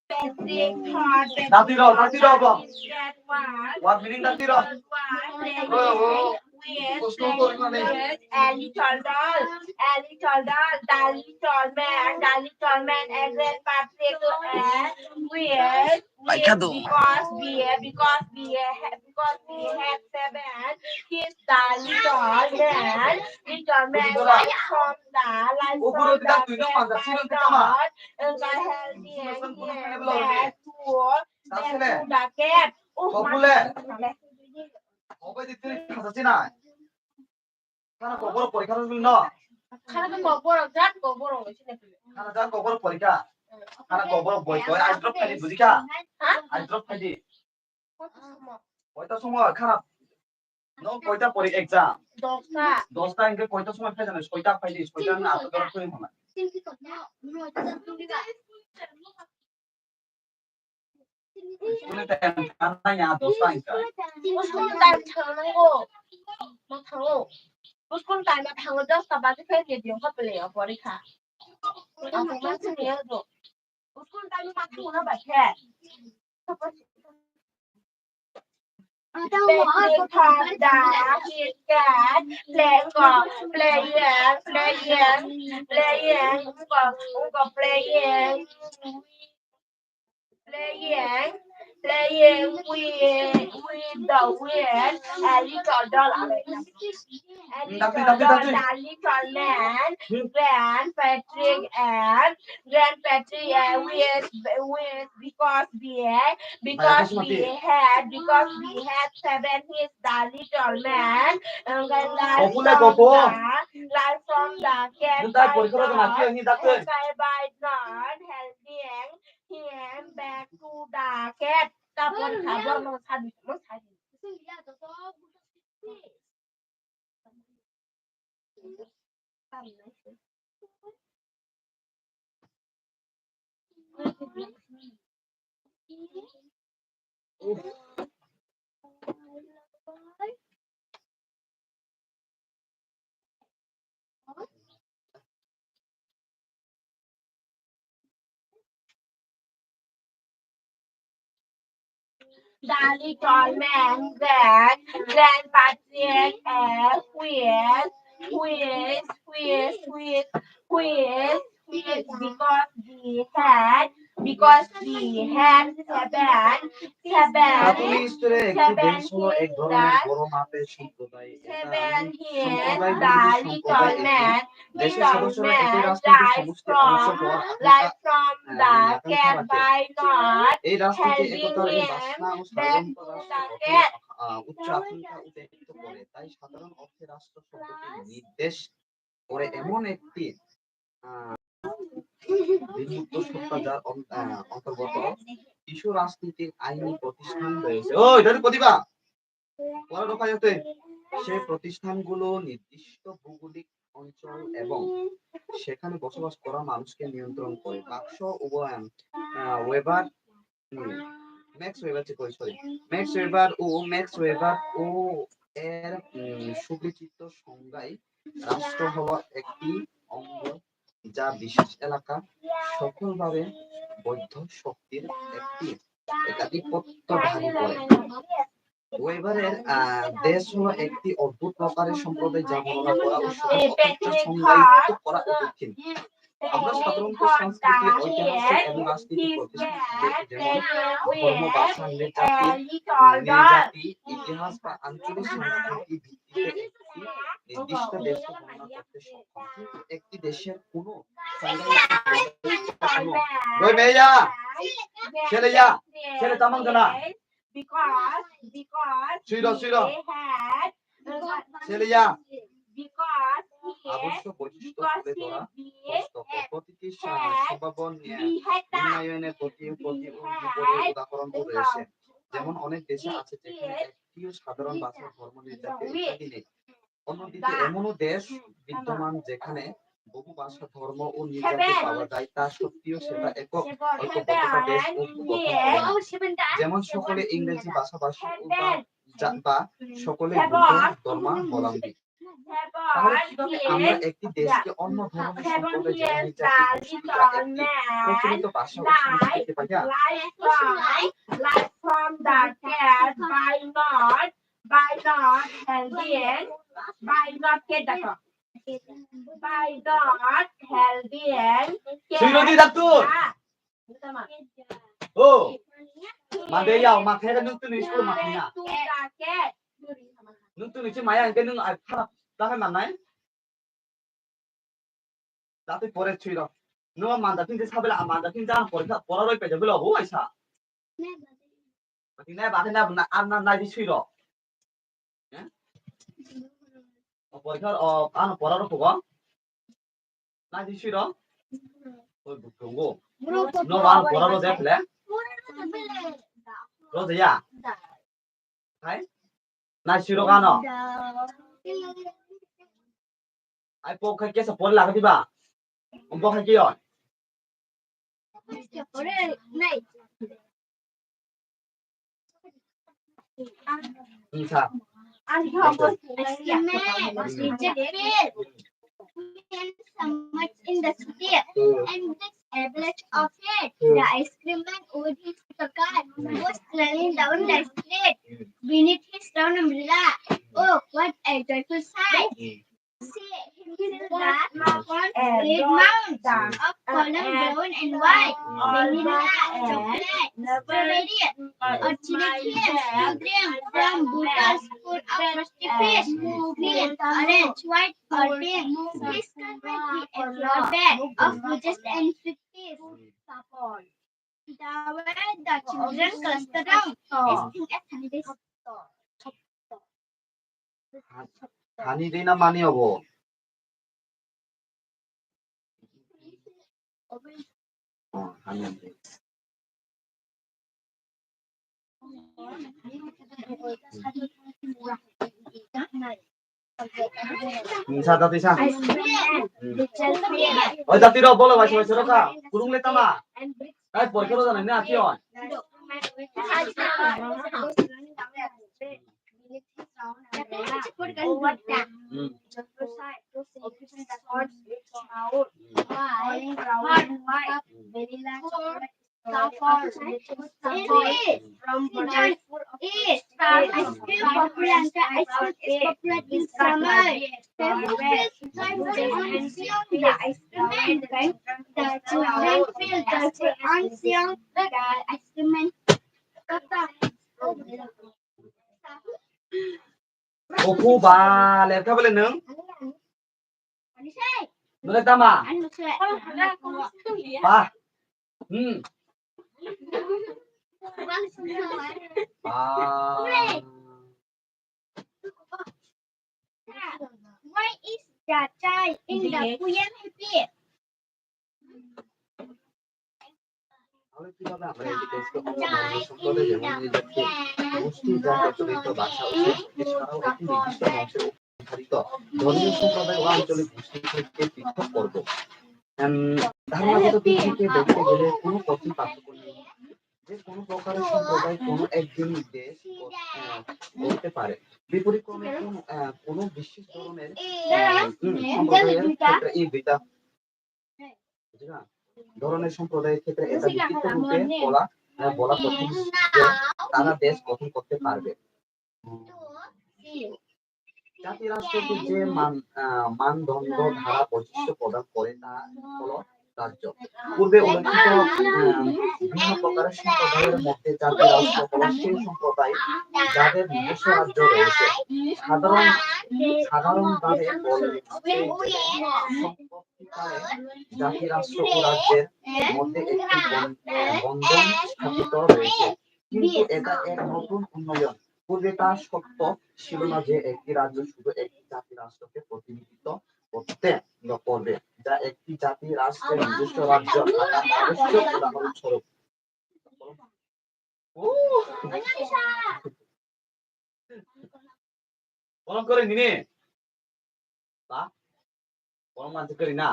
Patrick thought that Dati rok, dati rok, bom. His cat was What meaning dati rok? Playing with, playing with a little doll, a little doll, the little man, the little man, and then Patrick, uh, with Paikha do. Because we, because we, because we have seven kids, the little man, little man, like from the life from the cat, and the healthy and he back to, back to the cat. Oh, khana kokborok porikha no. Khana kokborok jat kokborok. Khana jat kokborok porikha. Khana kokborok boi koi ai drop khaidi bujikha. Ha? Ai drop khaidi. Koita somo khana. No koita pori exam. Dosta. Dosta hingke koita somo phai jani soita phaidi soita na ato drop khaidi hona. School time thangna ya dosta hingka. School time thangnango. Ma thango. School time ma thango dosta baje khe ni diyo kha pele ya porikha. Ang ma sini ya do. School time ma thango na ba khe. Playing, playing, playing, playing, playing, playing, playing with, with the wind, a little doll, a little doll, a little man, Grand Patrick and Grand Patrick, uh, with, with, because we, because we had, because we had seven, he's the little man, and then life from the, life from the cat by not, and by not helping him back to the cat. Tapor khabor mo sabi, mo sabi. The little man ran, ran past a wheel, wheel, wheel, wheel, wheel, wheel, because he had, because he had seven, seven, seven his, the, seven his, the little man দেশের সদস্যরা একই রাজনৈতিক সমষ্টির অংশ হওয়ার আকাঙ্ক্ষা, আহ, আকাঙ্ক্ষা রাখে। এই রাজনীতি একতার এই বাসনা ও সাধারণত রাষ্ট্র গঠনের, আহ, উচ্চ আকাঙ্ক্ষা উদ্দীপিত করে। তাই সাধারণ অর্থে রাষ্ট্র শব্দটি নির্দেশ করে এমন একটি, আহ, বিমূর্ত সত্তা যার অন-, আহ, অন্তর্গত কিছু রাজনীতির আইনি প্রতিষ্ঠান রয়েছে। ওই, ধরে প্রতিভা! পড়া রোখা যাতে সে প্রতিষ্ঠানগুলো নির্দিষ্ট ভৌগোলিক অঞ্চল এবং সেখানে বসবাস করা মানুষকে নিয়ন্ত্রণ করে। বাক্স ও, আহ, ওয়েবার, হুম, ম্যাক্স ওয়েবার যে কই, সরি, ম্যাক্স ওয়েবার ও, ম্যাক্স ওয়েবার ও এর, উম, সুপরিচিত সংজ্ঞায় রাষ্ট্র হলো একটি অঙ্গ যা বিশেষ এলাকা সকলভাবে বৈধ শক্তির একটি একাধিপত্য দাবি করে। ওয়েবারের, আহ, দেশ হলো একটি অদ্ভুত প্রকারের সম্প্রদায় যা বর্ণনা করা ও শুধু অপেক্ষা সংজ্ঞায়িত করা কঠিন। আমরা সাধারণত সংস্কৃতি, ঐতিহাসিক এবং রাজনৈতিক প্রতিষ্ঠান, যেমন ধর্ম, ভাষা, নৃজাতি, নৃজাতি, ইতিহাস বা আঞ্চলিক সংস্কৃতি ভিত্তিতে একটি নির্দিষ্ট দেশকে বর্ণনা করতে সক্ষম। কিন্তু একটি দেশের কোনো সংজ্ঞা কোনো রই মেয়া, ছেলে ইয়া, ছেলে তামাং জানা। Because, because Sui ro, sui ro. He had, Sele ya. Because he, আবশ্যক বৈশিষ্ট্য because তুলে he ধরা be, কষ্টকর। প্রতিটি সা-, had, সম্ভাবনা নিয়ে he had উন্নয়নের প্রতি, he প্রতি had উন্নয়নের উদাহরণও রয়েছে। Because যেমন অনেক দেশে it আছে যেখানে is একটিও সাধারণ ভাষা, ধর্ম, নৃজাতি ইত্যাদি নেই। অন্যদিকে এমনও দেশ বিদ্যমান যেখানে বহু ভাষা, ধর্ম ও নৃজাতি পাওয়া যায়, তা সত্ত্বেও সেটা একক ঐক্যবদ্ধতা দেশ ও গঠন করে না। যেমন সকলে ইংরেজি ভাষাভাষী ও বা জা-, বা সকলে বুদ্ধ ধর্মাবলম্বী। তাহলে কিভাবে আমরা একটি দেশকে অন্য ধর্মের সম্প্রদায় যেমন নৃজাতি, মুসলিম বা একটি প্রচলিত ভাষা ও সংস্কৃতি পাইয়া? Like from the cat, why not? By not helping, by not কে ডাকো। By not helping, Sui ro di doctor. O, mande ya, ma khe nung tuni school ma khina. Nung tuni chi maya ke nung ai kharap ta khe manai. Jatwi pore sui rok. Nwng manda tin sabela manda tin jang pore kha pora roi pede belo bo aisa. Bathing nai bathing nai na ar na nai di sui rok. Eh? O pore kha o ano pora rok ko. Nai di sui rok. Oi butongo. No ano pora rok je ple. Rok je ya. Hai? Nai sui rok ano. Ai pok khai kesa pore laga diba. Pok khai kiyo. Insa. When so much in the city, and this average of it, the ice cream man with his car was running down the street beneath his round umbrella. Oh, what a joyful sight! See, here is the great mounds of column brown and white, vanilla, chocolate, strawberry, orchid here, you drink from bottles full of frosty fish, green, orange, white, or pink. This can be a flower bed of roses and sweet peas. The way the children cluster round, esteem a Sunday school. Hani de na mani obo? Oh, hani de. Sa dati sa. Oi dati ro bolo bai bai soroka. Kurung le tama. Kai porikhe roja nai na, Tion? Hmm. Opo ba, lepta bole nung? Nule tama? Ba. Hmm. Ba. Why is the child in the poem happy? তাহলে কিভাবে আমরা এই যে দেশকে অন্য ধর্মীয় সম্প্রদায় যেমন এই যে গোষ্ঠী যা প্রচলিত ভাষা ও সংস্কৃতি ছাড়াও একটি নির্দিষ্ট বংশের অভ্যন্তরিত ধর্মীয় সম্প্রদায় ও আঞ্চলিক গোষ্ঠী থেকে পৃথক করব? এম, ধারণাগত দিক থেকে দেখতে গেলে কোনো কঠিন পার্থক্য নেই। যে কোনো প্রকারের সম্প্রদায় কোনো একদিন দেশ গ-, আহ, গড়তে পারে। বিপরীত ক্রমে কোন, আহ, কোনো বিশেষ ধরনের, আহ, উম, সম্প্রদায়ের ক্ষেত্রে এই দুইটা, বুঝলি না? ধরনের সম্প্রদায়ের ক্ষেত্রে এটা লিখিত রূপে বলা, আহ, বলা কঠিন যে তারা দেশ গঠন করতে পারবে। জাতি রাষ্ট্রকে যে মান, আহ, মানদণ্ড, ধারা, বৈশিষ্ট্য প্রদান করে তা হলো রাজ্য। পূর্বে উল্লেখিত, আহ, বিভিন্ন প্রকারের সম্প্রদায়ের মধ্যে জাতি রাষ্ট্র হলো সেই সম্প্রদায় যাদের নিজস্ব রাজ্য রয়েছে। সাধারণ, সাধারণভাবে বলে যে সম্পত্তিকালে জাতি রাষ্ট্র ও রাজ্যের মধ্যে একটি বন-, আহ, বন্ধন স্থাপিত রয়েছে। কিন্তু এটা এক নতুন উন্নয়ন। পূর্বে তা সত্য ছিল না যে একটি রাজ্য শুধু একটি জাতি রাষ্ট্রকে প্রতিনিধিত্ব করতে বা করবে, যা একটি জাতি রাষ্ট্রের নিজস্ব রাজ্য থাকা আবশ্যক। উদাহরণস্বরূপ, ও! Bolong kwrwi nini? Ba? Bolong mansi kwrwi na?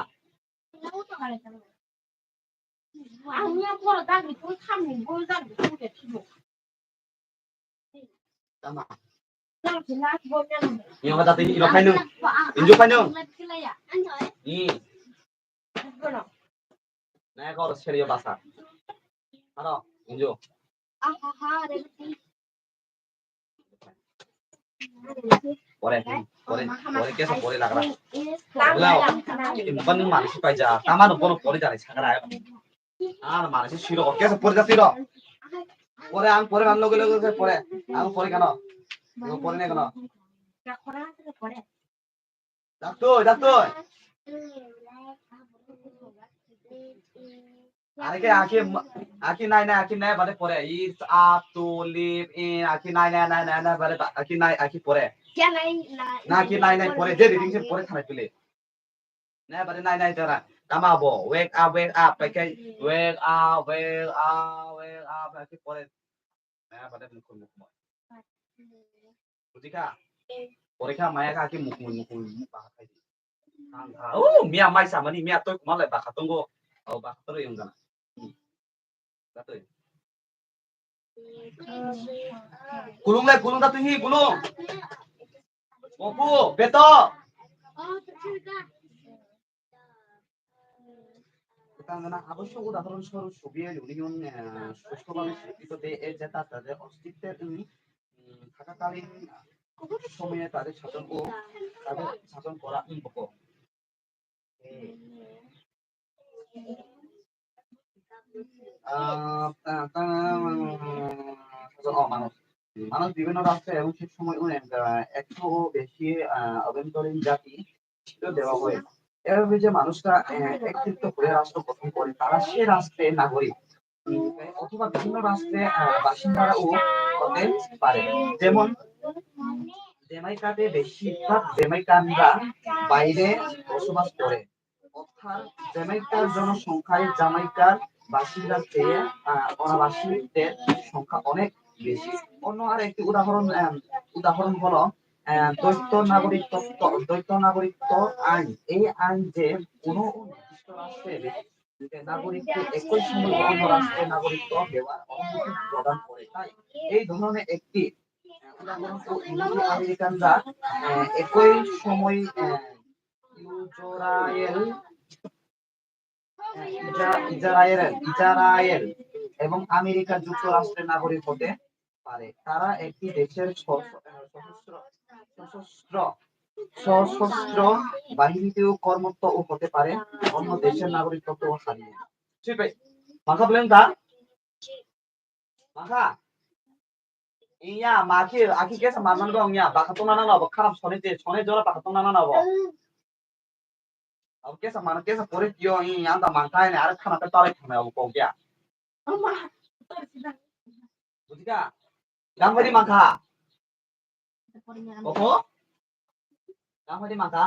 Tama. Yang kata tini ilo kainung. Injo kainung. Ni. Nai kor serio basa. Aro, injo. Pore, pore, pore, kesa pore lagra. Ulao, impan mansi paija. Tama no bono pore jani sakara. Ar mansi siro, kesa pore jati ro. Pore ang pore ang loge loge pore. Ang pore kano. Ang pore ne kano. Daktoi, daktoi. Are ke aki, aki nai nai, aki nai bade pore. Is, up, to, live, in, aki nai nai nai nai nai bade ba, aki nai, aki pore. Kya nai nai? Na aki nai nai pore, je reading se pore thana pile. Nai bade nai nai tara. Tama bo, wake up, wake up, pakai, wake up, wake up, wake up, aki pore. Nai bade mukul mukul. Buji kha? Pore kha maya kha ki mukmui mukmui muk baha khai di. Ang kha, oh, miya mai sa mani, miya toi kumal lai bakha tongo. Oh, bakha toro yung gana. Hmm. Datoi. Kulung lai, kulung datoi hi, kulung. Opu, beto. Tangana aboswk udahoron sor Soviet Union, eh, সুষ্ঠুভাবে স্বীকৃত de e je ta ta de ostitwর, mm, mm, থাকাকালীন সময়ে তাদের শাসন ও তাদের শাসন করা, mm, boko. Ah, ta-, ta-, mm, শাসন, oh, মানুষ। মানুষ বিভিন্ন রাষ্ট্রে এবং সে সময়, mm, আহ, একশো ও বেশি, আহ, আভ্যন্তরীণ জাতি ছিল দেওয়া হয়। এভাবে যে মানুষরা, আহ, একত্রিত হয়ে রাষ্ট্র গঠন করে, তারা সে রাষ্ট্রের নাগরিক, উম, অথবা বিভিন্ন রাষ্ট্রে, আহ, বাসিন্দারাও হতে পারে। যেমন জ্যামাইকাতে বেশিরভাগ জ্যামাইকানরা বাইরে বসবাস করে, অর্থাৎ জ্যামাইকার জনসংখ্যায় জামাইকার বাসিন্দার চেয়ে, আহ, অনাবাসিকদের সংখ্যা অনেক বেশি। অন্য আর একটি উদাহরণ, আহ, উদাহরণ হলো, আহ, দ্বৈত নাগরিকত্ব, দ্বৈত নাগরিকত্ব আইন। এই আইন যে কোনো নির্দিষ্ট রাষ্ট্রে যে নাগরিককে একই সময়ে অন্য রাষ্ট্রের নাগরিকত্ব দেওয়ার অনুমতি প্রদান করে। তাই এই ধরনের একটি, আহ, উদাহরণ তো ইহুদি আমেরিকানরা, আহ, একই সময়, আহ, ইসরায়েল, আহ, ইসরা-, ইসরায়েল, ইসরায়েল এবং আমেরিকা যুক্তরাষ্ট্রের নাগরিক হতে পারে। তারা একটি দেশের স-, সশস্ত্র, সশস্ত্র, সশস্ত্র বাহিনীতেও কর্মরত ও হতে পারে, অন্য দেশের নাগরিকত্বও হারিয়ে। ঠিক আছে? মাথা বলেন তা? Mangkha. Iya, makhe, akhe kesa manman go ongya, baka tongna nang no, bo kharap sone je, sone jora baka tongna nang no bo. Abo kesa man, kesa pore kyo, iya, anda mangkha ne, are khana te tare khana abo kok ya. Bujika? Yang bari mangkha. Oho? Yang bari mangkha.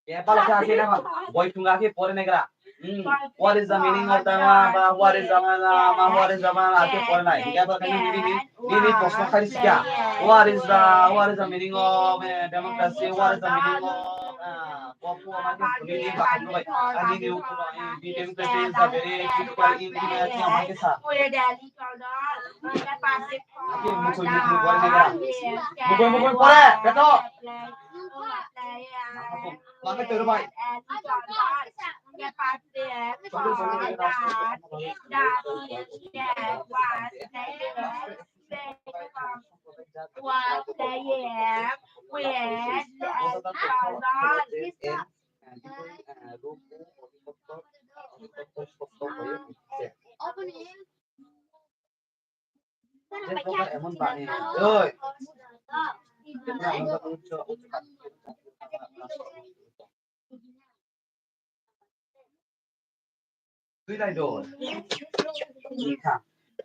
Kepala khe akhe nang boi thung akhe pore nai gra. Hmm. What is the meaning of the ma, ma, what is the ma, ma, ma, what is the ma, akhe pore nai. Kepala khe nini, nini, nini proshno khai sikha. What is the, what is the meaning of, eh, democracy? What is the meaning of, ah, popo ma khe nini ba khe bai. Ah, nini ukur ba, eh, democracy is a very critical in, in, eh, thing ma khe sa. Akhe mukoi, mukoi pore nai gra. Mukoi, mukoi pore, beto. Mangkha tero bai.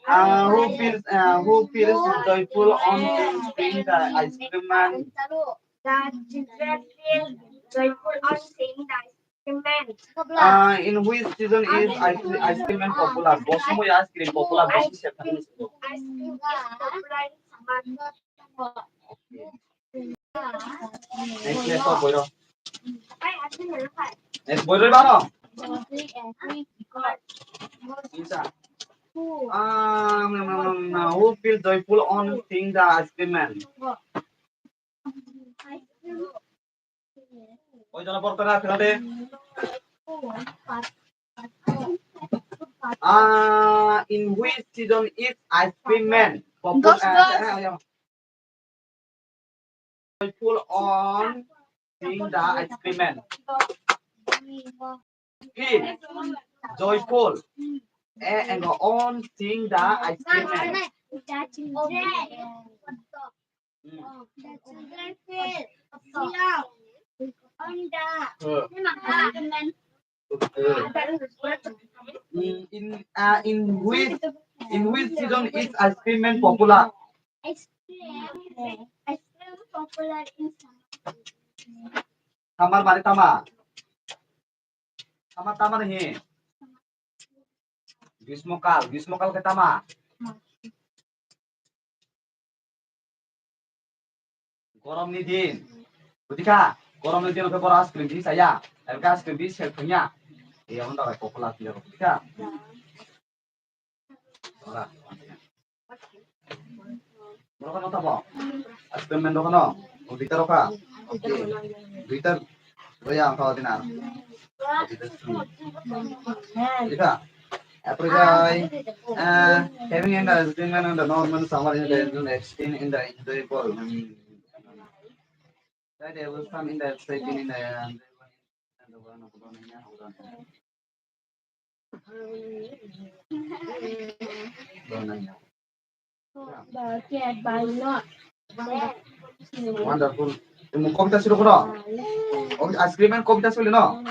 Uh, who feels, uh, who feels joyful on seeing the ice cream man? The children feel joyful on seeing the ice cream man. Uh, in which season is ice, ice cream man popular? Bo somoy ice cream popular, bo sise thani. Ice cream is popular in summer. Next, next, boiro. Next, boiro bano. Isa. Ah, no, no, no, no. Who feels joyful on seeing the ice cream man? Oi jona borok tara khna de. Ah, in which season is ice cream man? Dos, ah, dos. Ah, yeah. Joyful on seeing the ice cream man. Feel joyful, eh, and on seeing the ice cream man. Hmm. Hmm. In, uh, in which, in which season is ice cream man popular? Ice cream, ice cream popular in summer. Tama mane tama? Tama, tama nahi? Grismo kal, grismo kal khe tama? Gorom ni din. Buji kha? Gorom ni din khe boro ice cream di chaya. Aro ice cream di sel thangya. Iya hon da bai popular tiya buji kha? Ora. Borok no tabo. Ice cream man rok no. O duita rok kha. Okay. Duita. Oya ang thaw dina. Ika. Apple guy. Uh, having in the ice cream man and the normal summer in the extreme in the enjoyable. That they will come in the exciting in the Wonderful. Imo kobita siro kono? Ice cream and kobita silo no?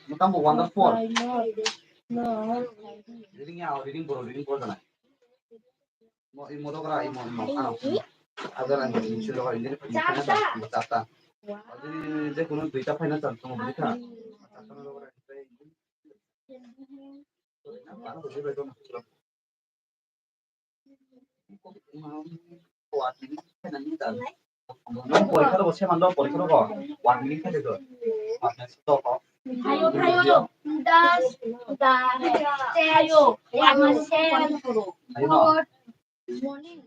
Mutambo wonderful. Reading ya, reading boro, reading boro jana. Mo, imo dogra, imo, imo, ano. Agar ang silo ko, hindi ko, hindi ko, chapta. Jadi, je kono duita final chance mo, buji kha? Porikha rogo se mando, porikha rogo. One minute khai do. One minute to. Thayo, thayo, no. Does the chair Thayo. Have a shell? Thayo, no. Good morning.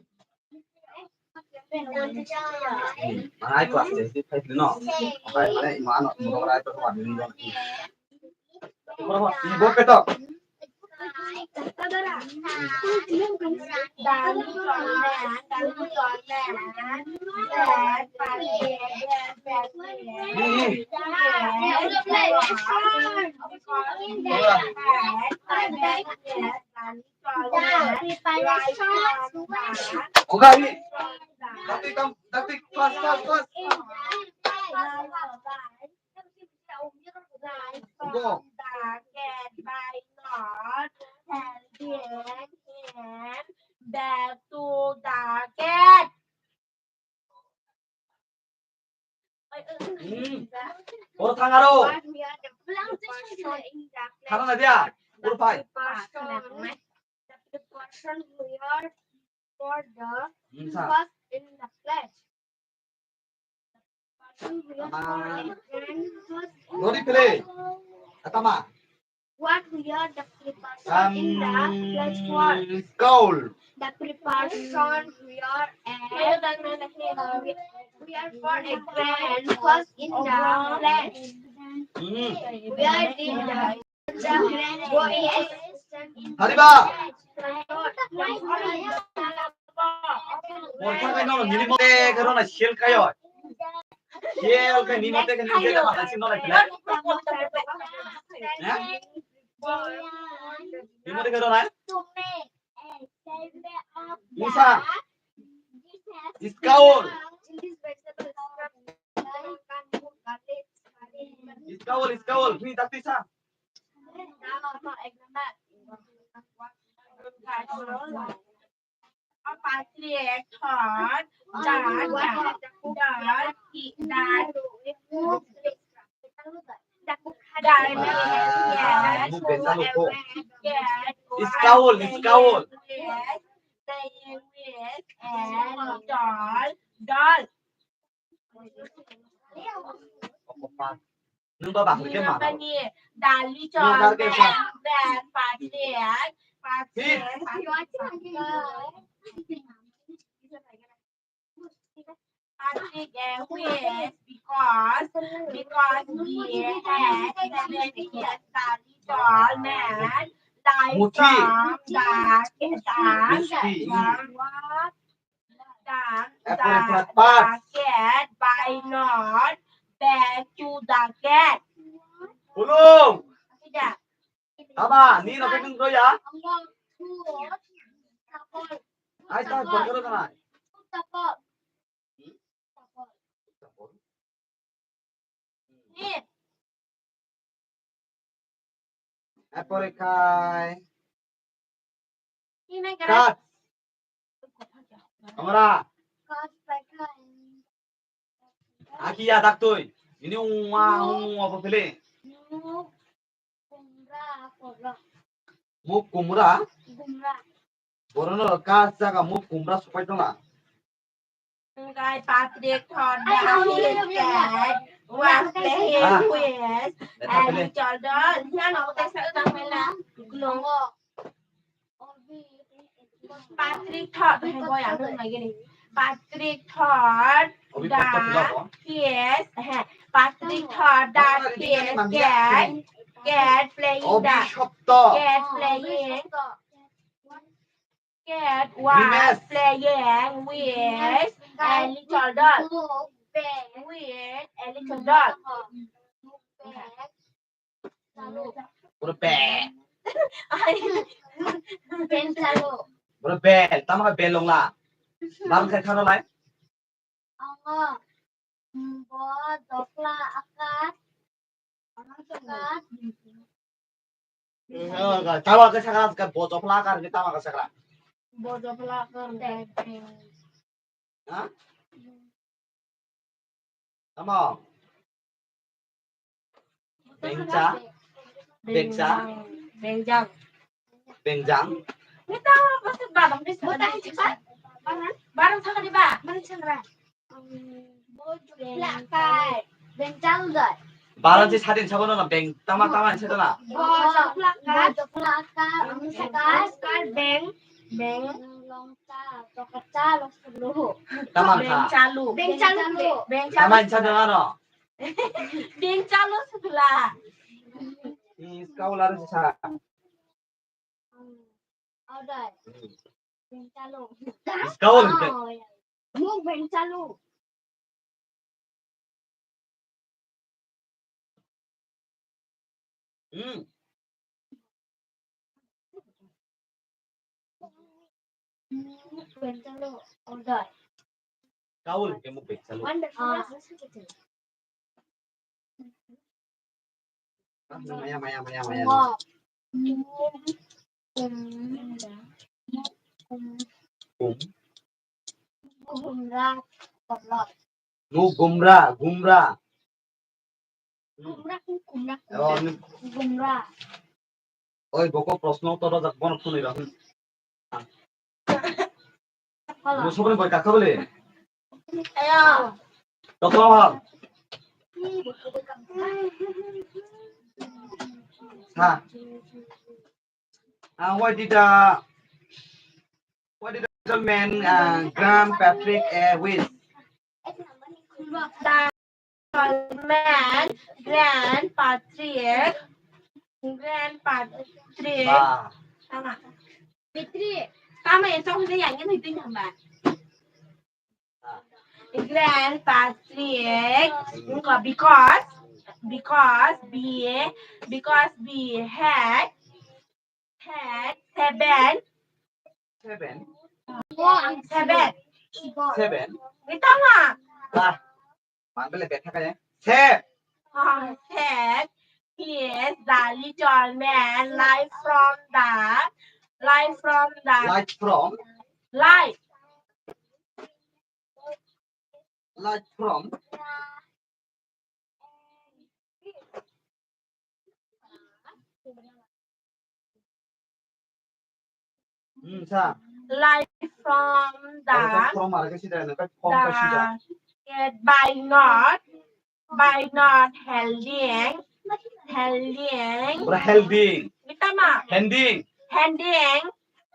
Manai class twenty five no. Manai, manai, mano, mano, manai to kama ding dong. Ibo ketok. Oga, ini. Dati kam, dati, pas, pas, pas. Go. Back to the cat. Hmm. Oro thang aro. Thang na dia. Oro phai. The person who are for the Hmm, sa. First in the flesh. Person who are for Tama. A friend first in Nori the pele. Atama. What we are the preparation in the flesh world. Cold. The preparation we are and we are for a grand first in the flesh. Hmm. We are in the Hariba. Porsa kai no nini mote kero na shell kayo. Shell kai nini mote kero na shell kayo. Ha? Nini mote kero na? Musa. Iskaul. Iskaul, iskaul. Ni takti sa. Patrick thought that the, that he, that, that he had Iskaul, iskaul. Playing with a doll, doll. Nwng ba bahai khe mano. Dali chol, nwng ba khe sa. Patrick, Patrick, Patrick. Patrick, eh, who is because, because he has seven years, Dali chol, man, like Muthi. From the, the, Muthi. From Apple the, flat pass. The cat, why not back to the cat? Ulung. Tidak. Ama, ni no keping doya. Ai ta borok na. Ni. Apple khai. Kat. Amra. Aki ya dak tui. Ini ungwa ungwa apa pilih? Muk kumra. Borok no kas jaga muk kumra supai tong na. Patrick thought that his dad was playing with a little doll. Patrick thought, Patrick thought that his, Patrick thought that his cat, cat playing the, cat playing Cat was playing with a little doll. With a little doll. Pura be. Pura be. Tama ka belong la. Bang khe khano lai. Bo dopla akat. Tama ka sakra ka bo dopla akar ni tama ka sakra. Bo dopla akar. Ha? Tama. Bengcha. Bengcha. Bengjang. Bengjang. Barang sakali ba. Barang sakali ba. Bengjang dai. Baransi sadin sago no beng tama tama se tala. Bo jokla kar, jokla kar, ang sakar, kar beng, beng. Longta, jokta, longta. Tama beng kha. Chalu. Beng chalu. Beng chalu. Tama sa no no. Beng chalu sukla. Is kaula sa. Alright. Beng chalu. Is kaula. Mo beng chalu. Hmm. Kaul ke muk bek salu. Ah. Maya, maya, maya, maya. Kum. Gumra, gumra. No, gumra, gumra. Gumra, gumra. Oh, ni gumra. Oi, boko prosno to rojak bono phunui rok. Hello. Musoboni bai kakha bole. Ayo. Tokla wal. Ha. Uh, what did uh, what did the man uh, Grand Patrick uh, win? The man Grand Patrick, Grand Patrick. Ba. Tama. Patrick. Tama yang cong dia yang ini itu nambah. Grand Patrick, because, because we, because we had, had seven, seven, seven, seven. Witama. Bah, manggil beta kaya. Seven. He is the little man, light from the, light from the, light from, light. Light from. Hmm, sa. Light from the, oh, from are kasi dai na, from kasi dai. Yet by not, by not holding, holding. Ora holding. Kita mah. Handing. Handing.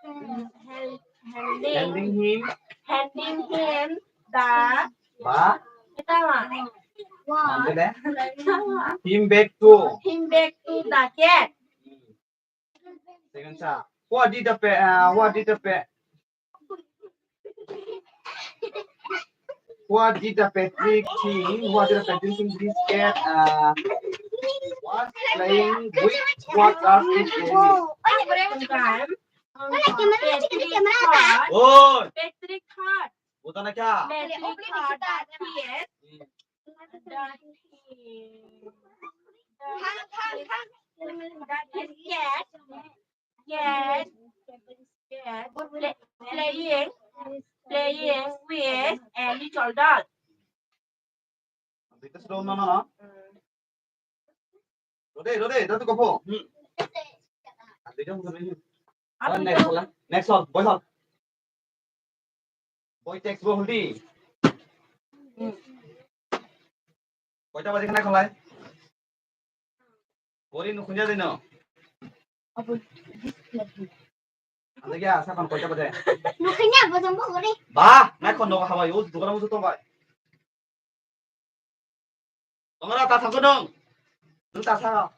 Hel-, handing. Handing him. Handing him the. Ba. Kita mah. Manjele. Him back to. Him back to the cat. Second sa. What did the pa-, uh, what did the pa-, what did the Patrick think? What did the Patrick think this cat, uh, was playing with what are it doing? Sometime, um, Patrick thought, oh, Patrick thought, Patrick thought that he is That is, that is cat, cat, cat, play-, playing, playing with a little doll. Dito sa doon na, no? Rode, Rode, dito ko po. Hmm. Dito ko po. Ano next one? Next one, boy, one. Boi text bo hul di. Koita baje khana kholai? Gori nukhunja dino. Ande kya sa kon koita baje? Nukhunja bo jombo gori. Ba, na kon no hawa yo dukan mo to bai. Tongra ta thangkho nung. Nung ta sa.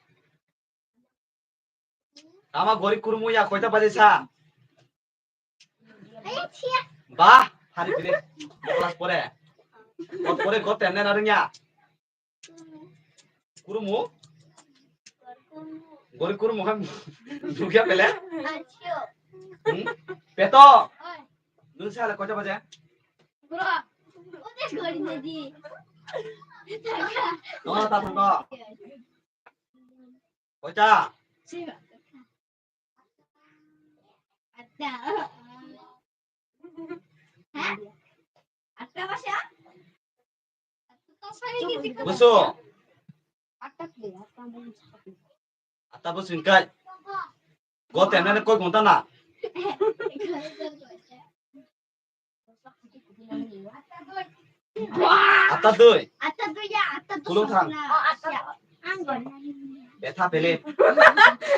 Ama gori kurmu ya koita baje sa. Ba, hari dire. Class pore. Kot pore kot tenne na rungya. Kurmu. Gori kurmu kan. Dukya pele. Hmm? Peto. Nung sa le koita baje. Bro, udah gori tadi. Tongra ta thangkho. Koita? Ada. Hah? Ada apa sih? Busu. Ada apa sih? Ata bo singkai. Go tenne koi gonta na. Ata dui. Ata dui ya, ata dui. Kulung thang. Oh, ata. Betha pele.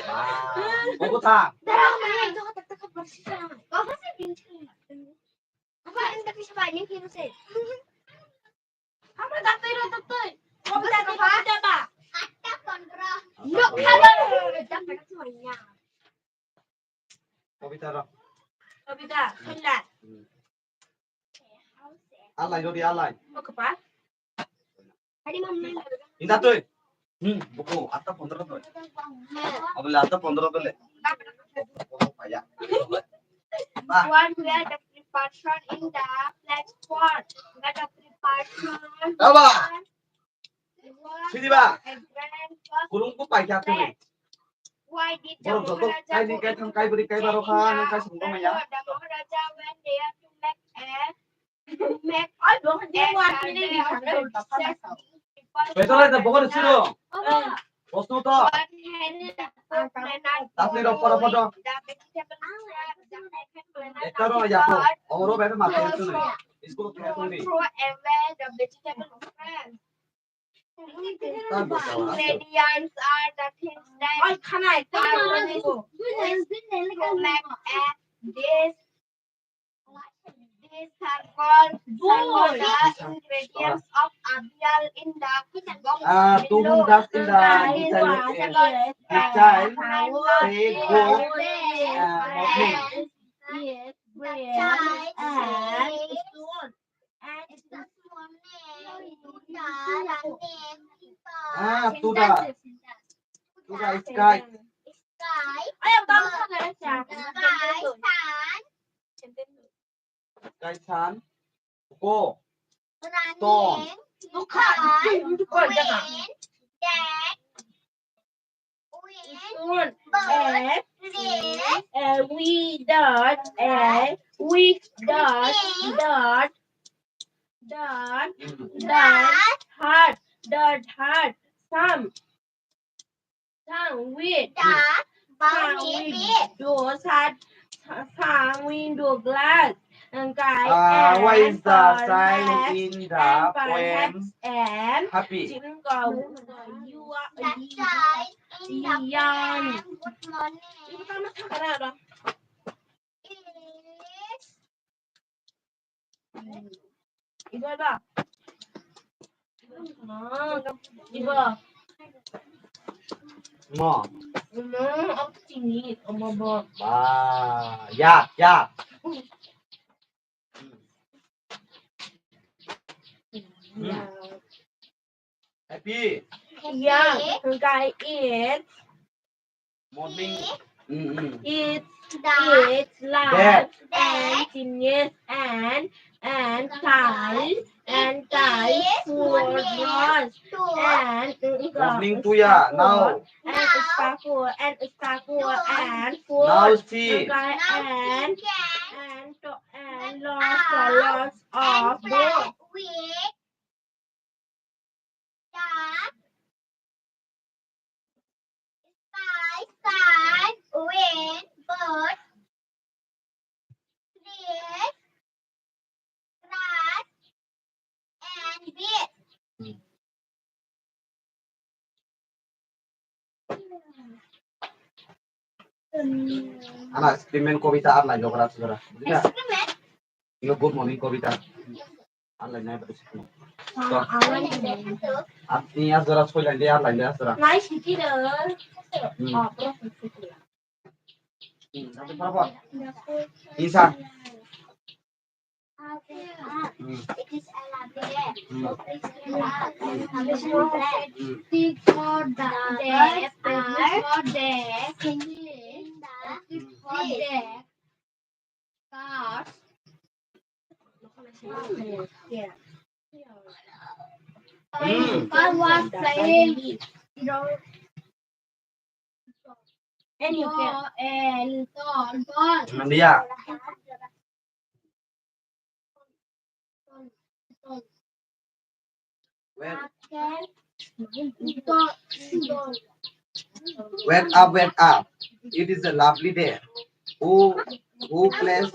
Ah, kobo thang. Kobita ro. Kobita, hwnla. Hmm. Alai rodi alai. Okpa. Inda tui. Hmm, buku, atta pondro tui. Abole atta pondro tui le. Paya. One where the preparation in the platform, where the preparation. Aba. Sini ba. Kurung ku paikha tui. Borok joto kaini kaitham kaibri kaiba rokha nang kaisong tongmaya. Besolai da bokol siro. Bosno to. Tapni rok poro photo. Ekta rok ya ko. Oro beta mati tu. School ke tu ni. Ingredients are the things that are used to make a dish. These are called, these are called the ingredients of avial in the box. Ah, below. Tuhun das in the child, child, say go, ah, okay. Yes, bread and stone. Ah, Tuda. Tuda, sky. Sky. Sky, sun. Sky, sun. Go. Stone. Running. Wind. Dad. Soon, a, a, we dot, a, we dot, dot, dot, dot, heart, dot, heart, some, some, with, some, with, those heart, some window glass. Hwnkhe, ah, what is the child in the poem happy? The child in the poem, good morning, is Iba ba? Iba. Mo. Mo, aku sini, omo bo. Ba, ya, ya. Hmm. Happy. Yeah, guy, it's morning. Mm, mm. It's, it's light and genius and, and tall and tall for us. And morning to ya now. And sparkle and sparkle and for now see. And, and, and lots, lots of books. The sky, sun, wind, birds, trees, grass, and bees. Ana experiment kobita ar lai jora jora. Bujila? Experiment? Yo, good morning kobita. Ar lai nai bata sikno. Apni ar jora soi lai de, ar lai de ar jora. Nice city da. Hmm. Isa. It is a lovely day. So please fill up and have a good day. Tig for the, the, the, the, the, the, the, cars. Car was flying. And you can. Ball and ball, ball. Nandiya. Wake, wake up, wake up. It is a lovely day. Who, who plays,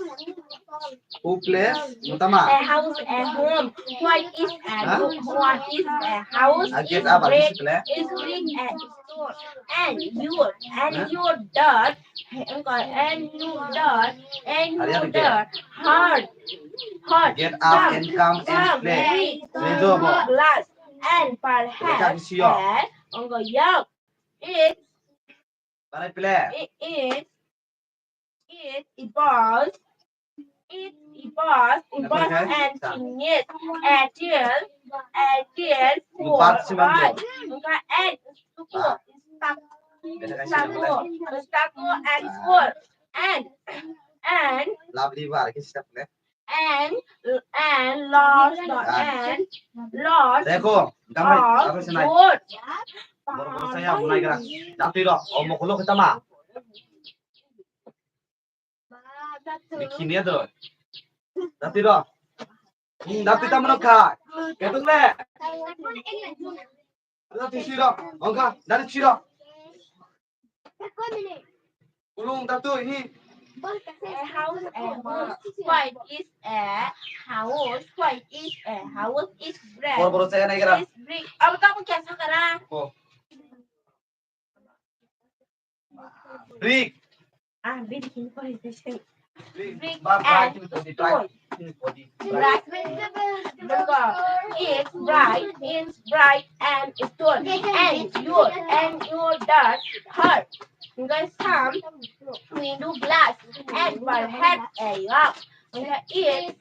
Who plays? Mutama. A house, a home. What is a Huh? What is a house? A get Is up, brick, Alice, play. Is brick and stone. And your, and Huh? Your dad, and your dad, and Ariana, your get up. Dad, heart, heart, Get up come, and come and come play. With Play the ball. Glass and Play perhaps Alice, yo. A, uncle young. It, Barai play. It is, it evolves, it evolves, evolves and changes until, until Lupa for si Mando. Us. Unka and stucco, Ah. stucco, Beda kasi stucco, stucco and four. And, and Lovely bar, kasi step le. And, and lost, Ah. and lost Dekho, gamai, of apa sih naik? Good. Boro boro saya mulai gerak. Dati ro, oh, mau kulo kita mah. Bikin dia tuh. Dati ro. Hmm, dati tamu no kha. Ketuk le. Dati siro. Ongka, dati siro. Ulung datu hi. A house, a home. White is a house. White is a house. Is brick. Boro boro saya naik gerak. Is brick. Abo kamu kya sakara? Oh. Brick. Ah, brick ini kau itu sih. Brick. Brick Bar and bright itu tadi stone. Bright. Bright. Nengko, it's bright, it's bright and stone. And your, and your dad, her. Nengko, some window glass and perhaps a lamp. Nengko, it,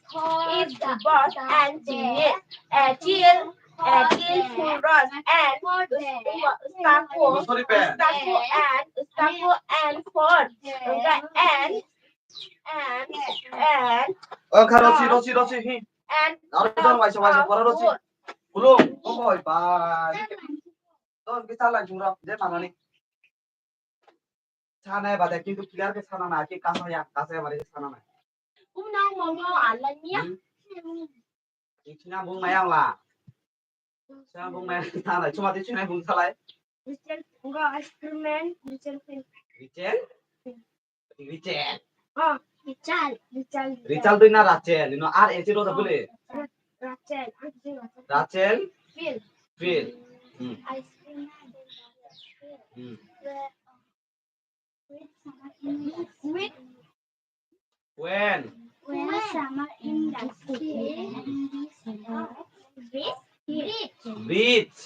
it's boss and genius. A chill, a chill full rose and stucco, Sorry, Ben. Stucco and, stucco and four. Nengko, and And, and, Oh, kha, rosi, rosi, rosi, hi. And Aro don waisa, waisa, pora rosi. Good. Kulung, oh, boy, bye. Don, kita lang, jura, je mana ni. Sana ya, bade, kintu clear ke sana na, ki kasa ya, kasa ya, bade, sana na. Kumna, momo, ala niya. Hmm. Ichina bung mayang la. Chwng bung mai salai, chuma twi chwnai bung salai. Rachel, ngo ice cream man, Rachel Hill. Rachel? Rachel. Oh, Rachel, Rachel. Rachel twi na Rachel, ino ar H rosa bole. Ra-, Rachel, ang si Rachel. Rachel? Phil. Phil. Hmm. Ice cream man, Rachel Hill. Hmm. With When? When summer in the sea. Beach. Beach.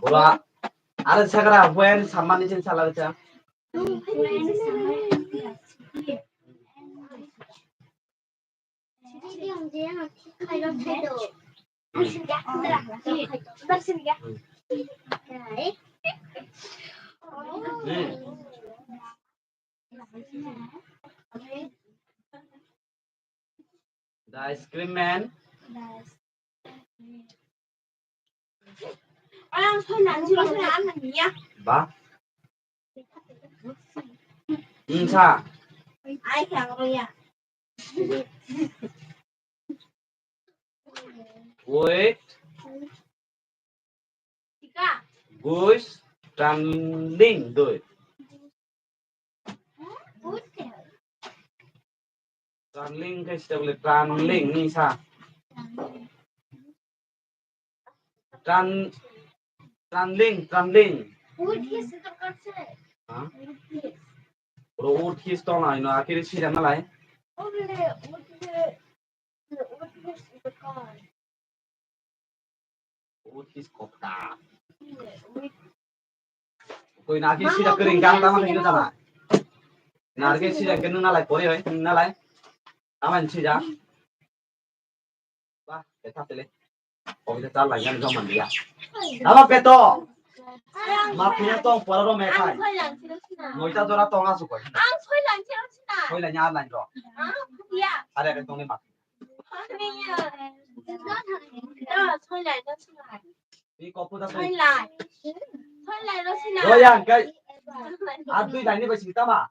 Ura, are sakra when summer ni sin sala cha. When summer in the sea. The ice cream man. Ba? Wngsa. Wait. Guys, trangling doi. Trangling khe sita bole trangling ni sa. Tran-, trangling, trangling. Ha? Bro, wood his tong ai no, akhir sida malai. Wood his kokta. Koi na ki sida kering gang tama keng tama. Nar ke sida keng nalai pori oi, nalai. Tama sida. Ba, eta tele. Kobita char lai, yang jom mandiya. Ama peto. Ma punya tong, pora ro mekhai. Noita jora tong asu koi. Ang soi lang siro sina. Soi lang ya lang ro. Ah, ya. Are ke tong ni ma. Ni kopu da soi. Soi lang. Soi lang ro sina. Ro yang kai. Ar dui dai ni bai sita ma.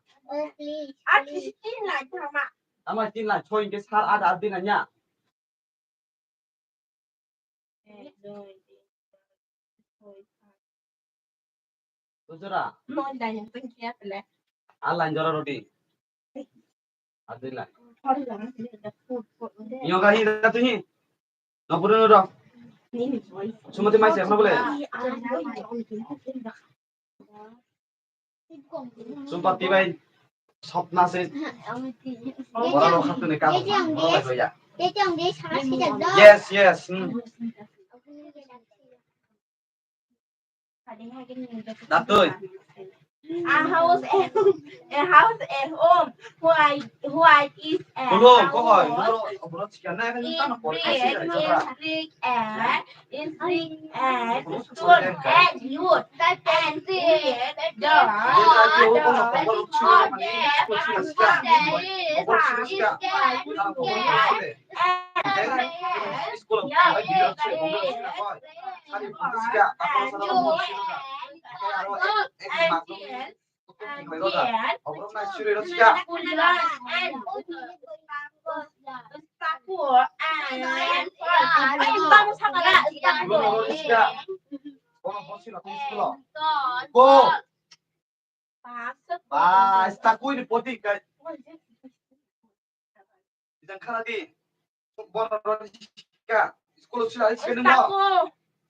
Ar tin lai tama. Tama tin lai soi ke sar ar ar din anya. Tujura. A line jora roti. Adila. Yoga hi da tuhi. No puru no. Sumati mai se bole. Sumpati bai. Sopna se. Bora ro khatune ka. Yes, yes. Hmm. Datoi. A house at, a house at home. White, white is a Kulung, house. Kokoi, bro, bro, chicken na, kan Is tano pori brick, kasi, is brick and, is brick and stone and wood. And the, the, the, Go. Ba, stakui ni poti kai. Bijang khana di. Bor roni sika. School sila sika nung mo.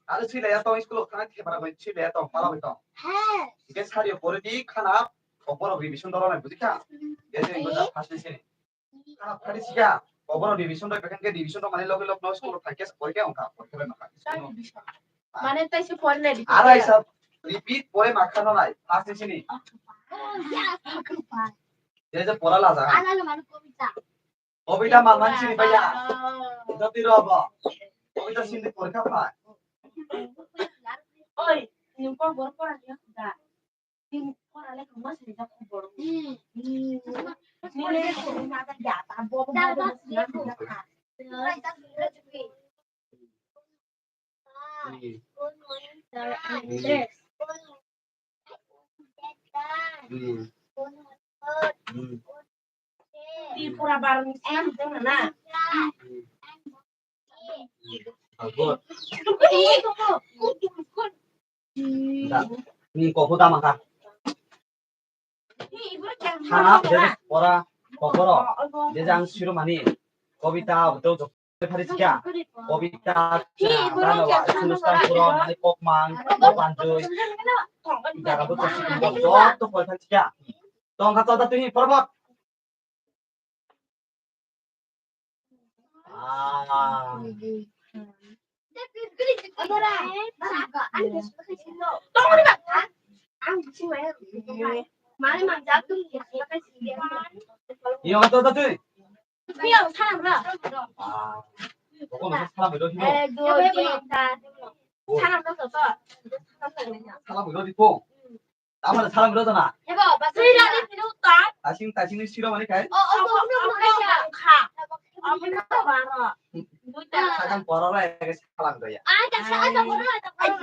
Aro sila ya tong school khana di para bai sila ya tong pala bai tong. Ike sari pore di khana. Bor revision doro nai buji kha. Ese ingo ta first ni sini. Khana phari sika. Bor revision doro kan ke revision doro mani loge log no school thai ke pore ke ongkha. Pore ke bai maka. Mane tai se pore le. Arai sab repeat pore maka no nai. First ni sini. Je je pora la jaga. Ana lo manu kobita. Kobita man man sini baya. Jati ro bo. Kobita sini porikha pha. Oi, ni ko bor pora ni da. Ni pora le ko mas ni da ko bor. Ni le ko na da ya ta bo bo bo. Hmm. Hmm. Hmm. Tripura baroni slam tong na. Hmm. Good. Da. Ni koko da maka. Khana pore pora kokoro. Je jang siro mani. Kobita abdo phari sikha. Kobita, dano wa, Sunustan Puron, mane Kokmang, Kokmanjoi, jaga bo joto phari sikha. Tongkha chota tini porobot. Ah. Iyo, to, to, tui. Iyo, sana bro. Ah. Pokok masa salam itu, Timo. Eh, dua, tiga. Oh. Sana bro, to, to. Salam itu, Timo. Tamo na salam bro, to na. Hebo, bas. Sui lagi pinuta. Asing, tasing ni siro mani kai. Oh, oh, oh, oh, oh, oh, oh. Sakang poro ra, ya, salam itu ya. Ah, tak salah, tak poro, tak poro.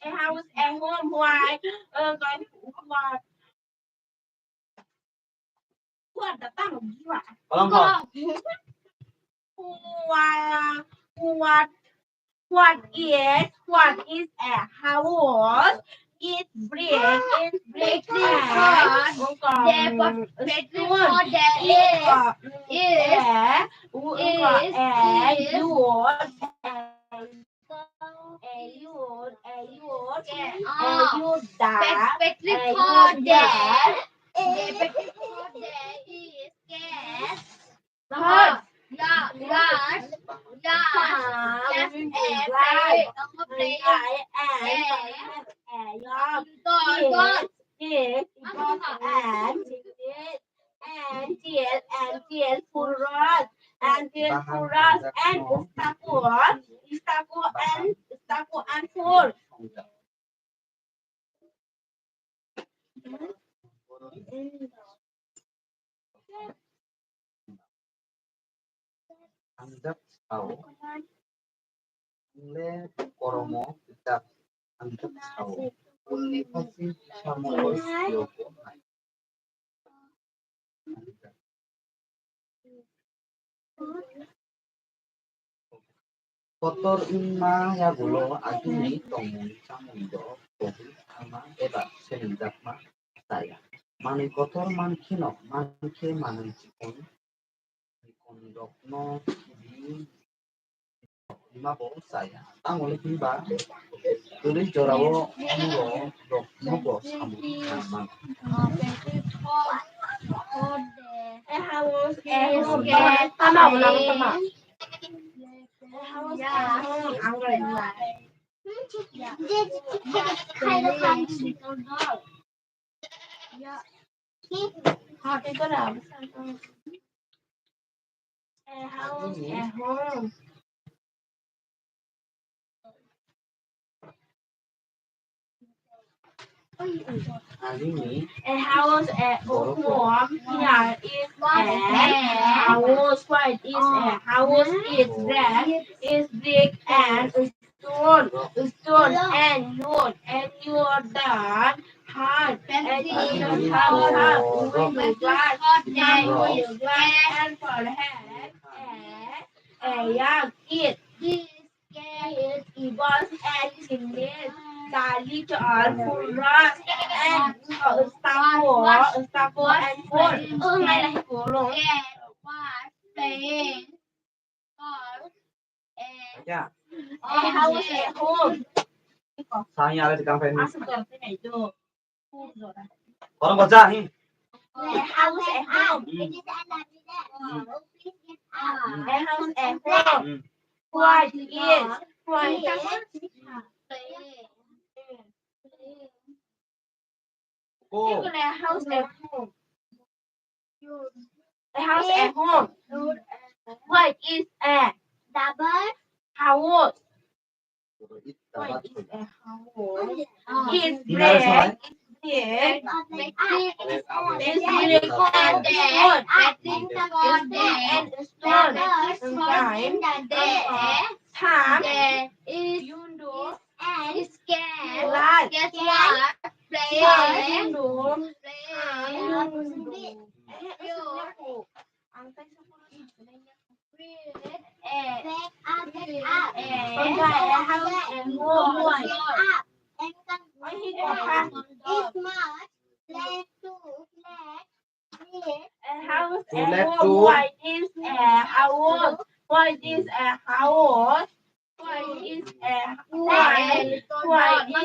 A house, a home, why? Uh, what? What the tongue? What? What? What? What is, what is a house? It's brick, it's brick and, um, stone. Is, is, is, a wood, a wood, a wood, a wood, da, a wood, da. Bird. Yeah, bird. Yeah. Farm. Yes, a bird. Right. A, a, a, dog. Dog. Yes, yes, dog and, and, yes, and, yes, parrot. And, yes, parrot. And stakwa. Stakwa and, stakwa and four. Ang jak sao. Ang le koromo jak ang jak sao. Uli pasi samo koi yogo. Kotor wngma yagulo agini tongmung chamung rok kobui thangma eba swnamjakma chaya. Manwi kotor mankheno mankhe manwi chikon, chikon rokno khibi rima bo chaya. Tamo le hinba kwrwi jorao muro rokno bo samung nangmano. A house, a home, here is a house, white is a house, is red, is brick and stone, stone and wood, and your dad had, and your house had window glass, and window glass, and perhaps a, a young kid. Carrots, apples, and cherries. The little fool runs and stumble, stumble and fall. Cat was playing for a, a house at home. Sang ya le kang pen. Orang baca hi. A house at home. Hmm. A house at home. Hmm. What is, what is Go. A house at home. A house at home. What is a double house? What is a house? It's black. It's black. It's black. It's black. And stone. Sometimes, sometimes, you know, and scared. Guess what? Play. Play. Play. It's much. Play to play. A house, a home. What is a house? What is a house? What is a, what, what is,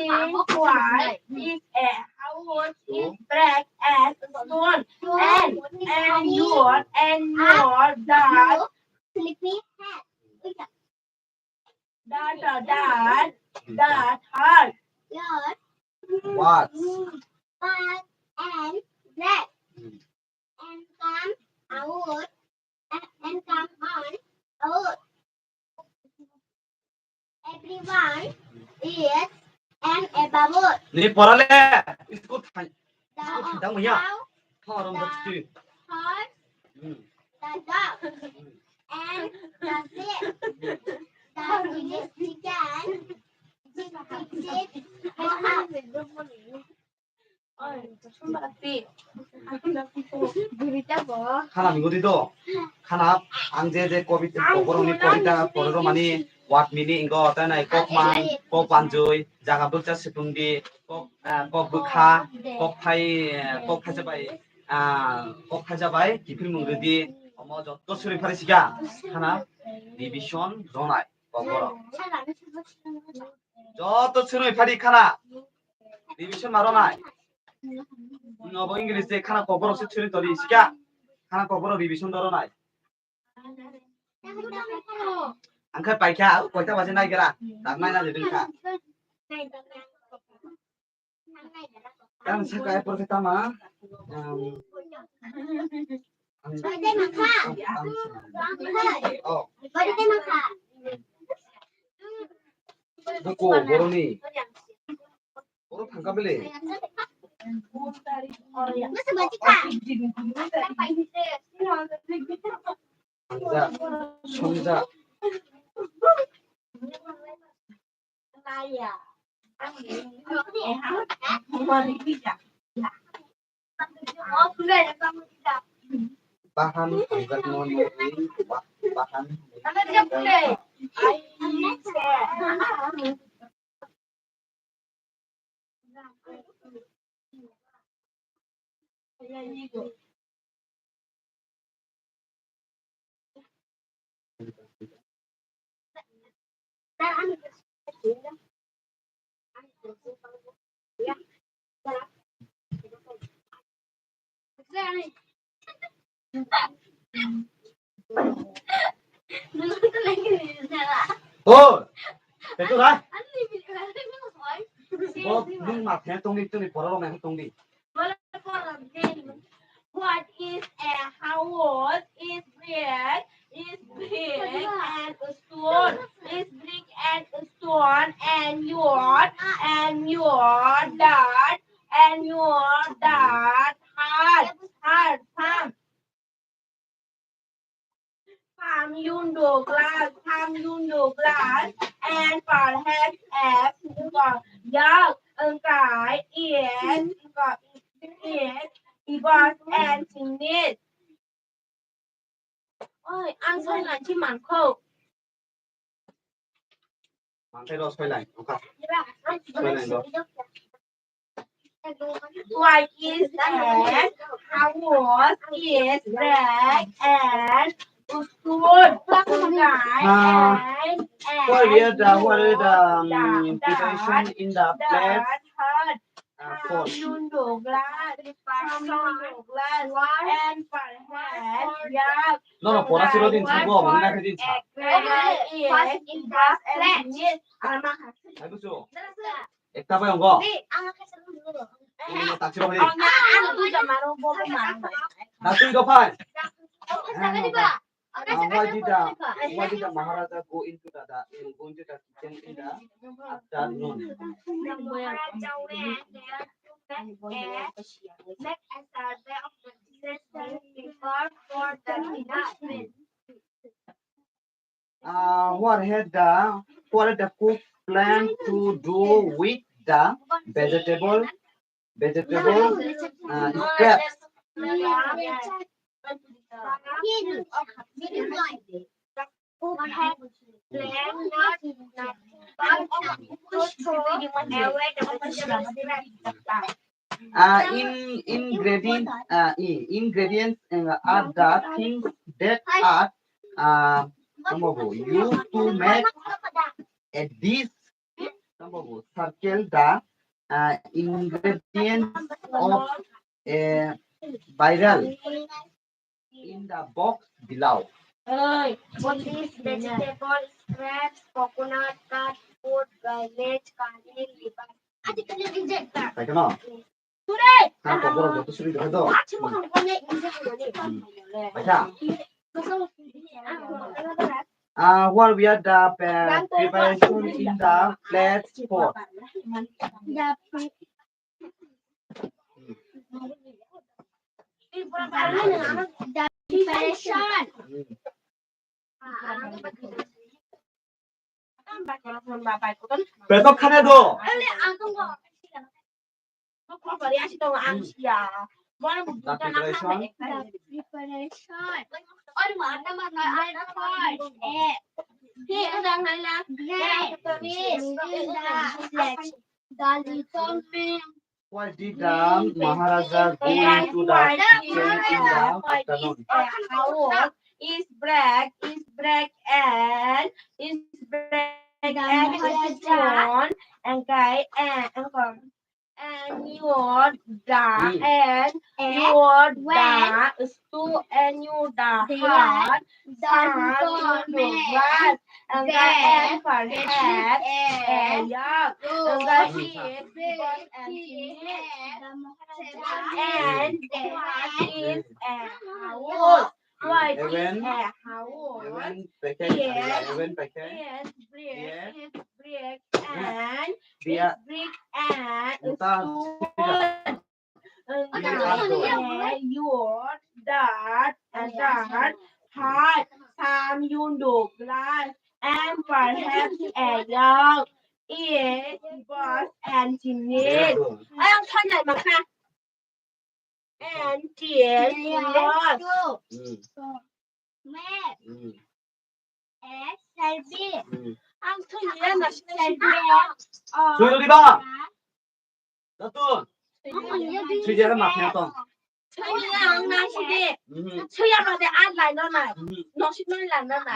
what is a house? Is black as stone. And, and your, and your dad. Dad, dad, dad, dad, hard. What? Hard and black. And come out, and, and come on out. Everyone is an above. Ni porale, school thang. The, school thang ya. How, thorong the, the horse, hmm, the dog, hmm, and the sheep. The village chicken, chicken, chicken, go up. Khana mingodi do. Khana ang je je kobita, borokni kobita pororo mani word meaning ingo tanai kok man, kok banjui, jaga bukcha sipungdi, kok, ah, kok bwkha, kok thai, ah, kok thai jabai, ah, kok thai jabai kiphilmung rwdi, omo jotto suri phari siga khana revision ronai kok borok. Joto chwrwi phadi khana. Revision ma ronai. Nobo English de khana kokborok se chwrwi toni sika. Khana kokborok revision do ronai. Ang khe paikha, koita baje nai gra. Tak nai na de ding kha. Ang saka ai porke tama. Ang, ang, ang, ang, oh. Buku, boroni. Oro thangka bele. Thangja, songja. Bahan hamjakno nugwi ba-, bahan. Oh, betul lah. Bo nung ma phe tongdi, tongdi, porok rok ma phe tongdi. What is a house? Is brick, is brick and stone. Is brick and stone and your, and your dad, and your dad had, had some. Some window glass, some window glass, and perhaps a yak, engkai is, engkai is, ibas and chinit. Oi, ang soi lanchi mangkho. Mangkai ro soi lai, oka. Soi lai ro. Why is a house is black and stone? Ah, what is the, what is the, um, preparation in the plate? Ah, four. Some window glass, some window glass, and perhaps, yeah. No, no, pora siro din, sabo, mangna din sa. Hai busu. Ekta bai ongo. Ini tak siro beri. Na tui do phai. Ah, why did the, why did the Maharaja go into the, the, go into the kitchen in the afternoon? The Maharaja went there to make a, make a survey of the disaster before for the department. Uh, what had the, what had the cook planned to do with the vegetable, vegetable, uh, scraps? Uh, in, ingredient, uh, i- ingredients, uh, are the things that are, uh, used to make a dish. Circle the, uh, ingredients of a barrel in the box below. Oi, what is vegetable, scraps, coconut, cut, wood, garbage, curry, liver. Paikha no? Ang kok borok joto suri kha do. Paikha. Uh, what we are the, uh, preparation in the plate for. Betok khane do. The preparation. Why did the Maharaja go into the kitchen in the afternoon? Is black, is black and is black and stone and guy and and your da and your da stu and your da heart. Some window glass and then perhaps a yak and the sheep and the Maharaja and the is a house. Why is a house? Even pakai, even pakai. Yes, brick, yes, brick and brick and stone. Your dad and dad had some window glass and perhaps a yak. Yes, bus and cement. Ayang thonai makha. And tears was. Map. As Selby. Ang thun ya na Selby. Thun di ba? Datu. Thun ya na ma khe to. Thun ya ang na si de. Thun ya ba de an lai no na. No si no lai no na.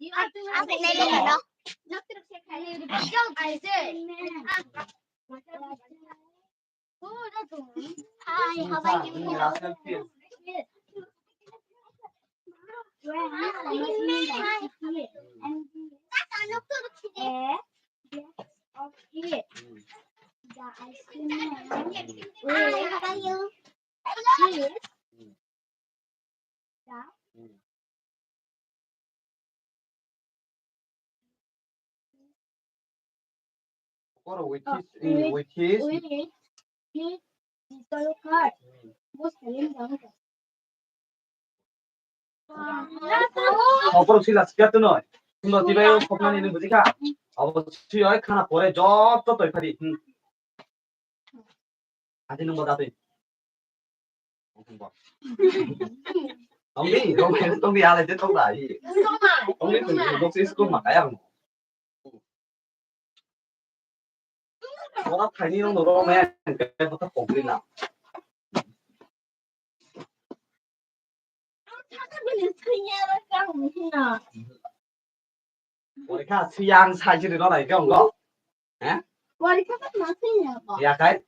Hi, how are you? Hi. Hi, how are you? Hi. Koro with his, eh, with his. Opor sila siya tu noi. Tuno tiba yo kopna ni buji kha. Abo si oi khana pore job to toi phadi. Hmm. Ati nung boda tui. Tongdi, tongdi, tongdi, ale je tongda, i. Tongdi, tongdi, nok si school ma kaya mo. Ora thaini nung ro me, ke bota pogri na. Porikha siyang sai jiri no nai kong go. Eh? Porikha ta ma siya ba. Ya kai.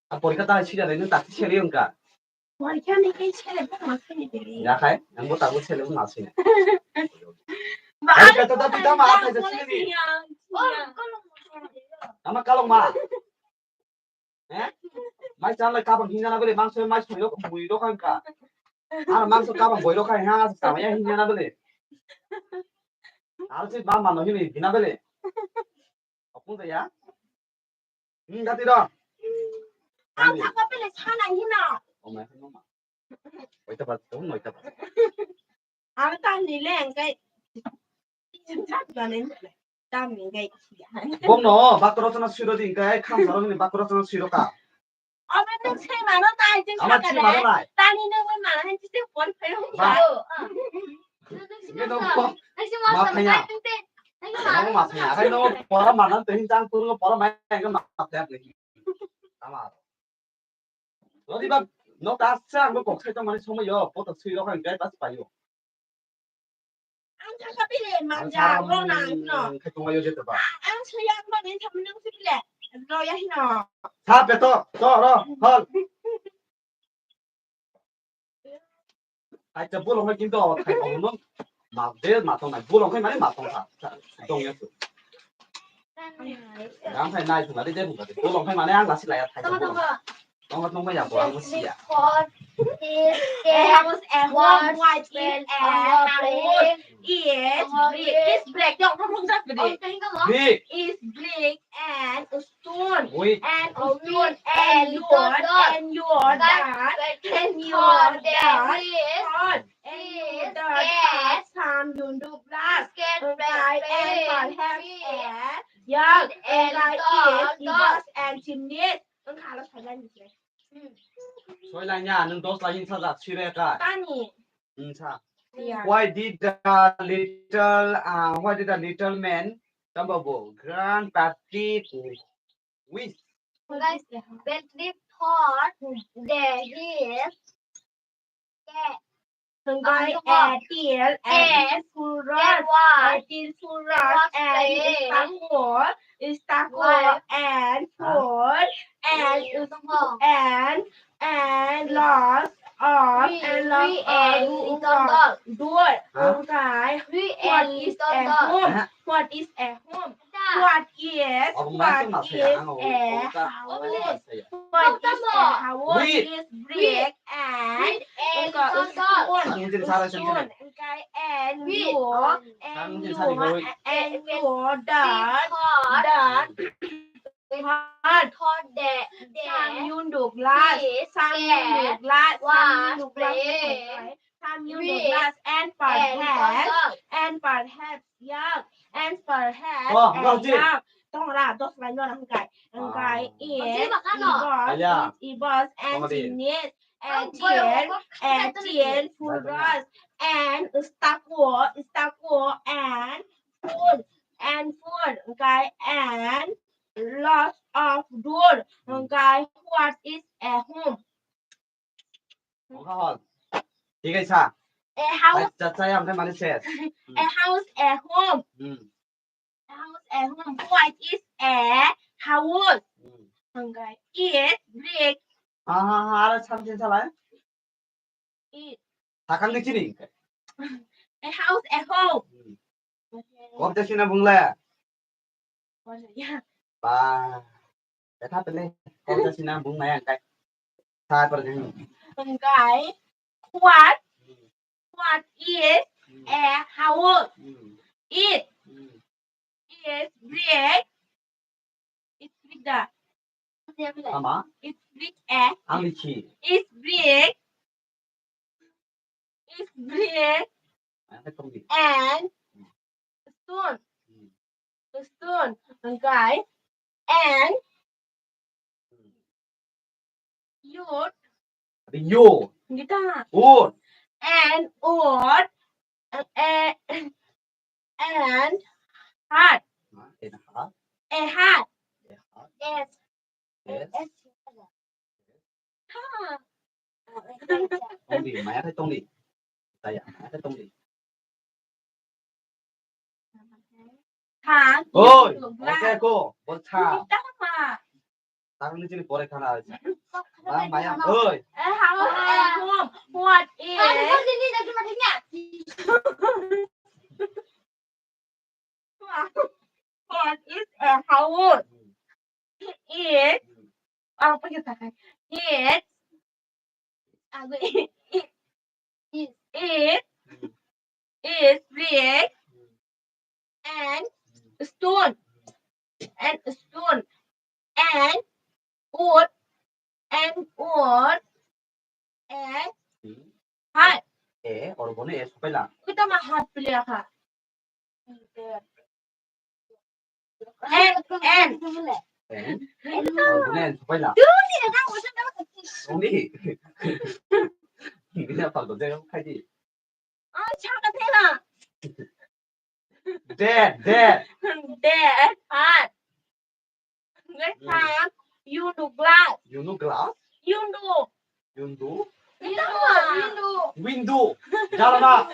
A porikha ta sida le ta sele yong ka. Porikha ni ke sele ba ma siya de. Ya kai. Ang bo ta bo sele ma siya. Ba. Ai ka ta ta ta ma ta sele ni. Ama kalong ma. Eh? Mai chalai kabang hinjana bele mangso mai soyo mui rok kha. Ar mangso kabang boi rok kha ha sa ya hinjana bele. Ar si ba mano hini hina bele. Apun ya. Hmm, gati ro. Ang thaka bele sana hina. O mai hino ma. Oita ba, tong oita ba. Ang ta ni le ang kai. Tam ni kai. Bom no, bakro tana siro di kai, kham saro ni bakro tana siro ka. Omo nwng se mano nai, jeng Ama sakha si de. Mano nai. Tani nwng bai mano hai, jeng pori phai rw Ba. Nai. Nge dong ko. Nai se Ma mano phai ya. Nai, nai se Namo mano ma phai ya. Hai no pora mana te hin chang puro pora mai nge ma phai ya. Ama. Rodi ba no ta sa ang kok sai tong mani somoi yo. Poto sui rok ang gai pas payo. Ang thangkha bile manja rona hino. Ang khe tonglaio je teba. Ang soya ang bani thamni nang sibile. Roya hino. Sa pe to, to ro, hol. Ai ta bolong hai kinto thai ko no. Ma de ma tong nai bolong hai mane ma tong sa. Dong ya tu. Ang thai nai thung de thung de. Bolong hai mane ang lasi laya thai ko. Tong tong ya bo ang siya. Is a what is a house? Is brick. Yok, rung rung jak gede. Big. Is brick and stone. With. And stone and your and your dad and your dad. And your dad. Some you do glass. And perhaps a young and like is and chimneys. Ang khala sajan ni. Soi lai nya, nung dos lai insa jak sire ka. Tani. Insa. Yeah. Why did the little, uh, why did the little man, tamba bo, grand Patrick wish? Guys, Patrick thought that his cat Hwnkhe a teal and full rose, a teal full rose and istako, istako and full and, and, and lots of, and lots of door. Hwnkhe what is a home? What is a home? What is, what is a house? What is a house? Is brick and stone. Stone. And you, and you, and your dad, dad, heart. Some you do glass, some you do glass, some you do glass. Some you do glass and perhaps, and perhaps young, and perhaps a young. Tong ra, dos line no hwnkhe. Hwnkhe it, it was, it was and genius, and teal, and teal full rose, and stucco, stucco, and full, and full, hwnkhe, and lots of door, hwnkhe, what is a home? Mohon. Thik ase. A house. Acha, acha, ang mane ses. A house, a home. Hmm. A house, a home. What is a house? Hmm. Hwnkhe is brick. Ha, ha, ha, aro samse salai. Is. Sakang ni chini. A house, a home. Hmm. Kok jasina bungla. Ba. Betha pele. Kok jasina bung nai angkai. Sa par jeng. Angkai. What? What is a house? It is brick. It's brick da. Ama? It's brick a. Ang lichi. It's brick. Is brick and stone. Stone. Hwnkhe and wood. Yo. Gita. Wood. And wood. And, and heart. And heart. A heart. A heart. Yes. Yes. Ha. Tongdi, maya khai tongdi. Taya, maya khai tongdi. Ha. Oi, oke ko, bol cha. Tama. Tang ni chini pore khana aja. Ba maya, oi. Eh, how, eh, home. What is? What is a house? It, ang pagi takai. It, ang, it, it is brick and stone, and stone, and wood, and wood, and heart. E, oro bono e sopaila. Kita ma heart piliya kha. And, and. And? Oro bono e sopaila. Songdi. Bini apal ko jeng khai di. Ah, chaka thela. Dad, dad. Dad, hat. Ngai Hmm. Hat. You do glass. You know glass? You do. You do? Window. Window. Window. Jalana.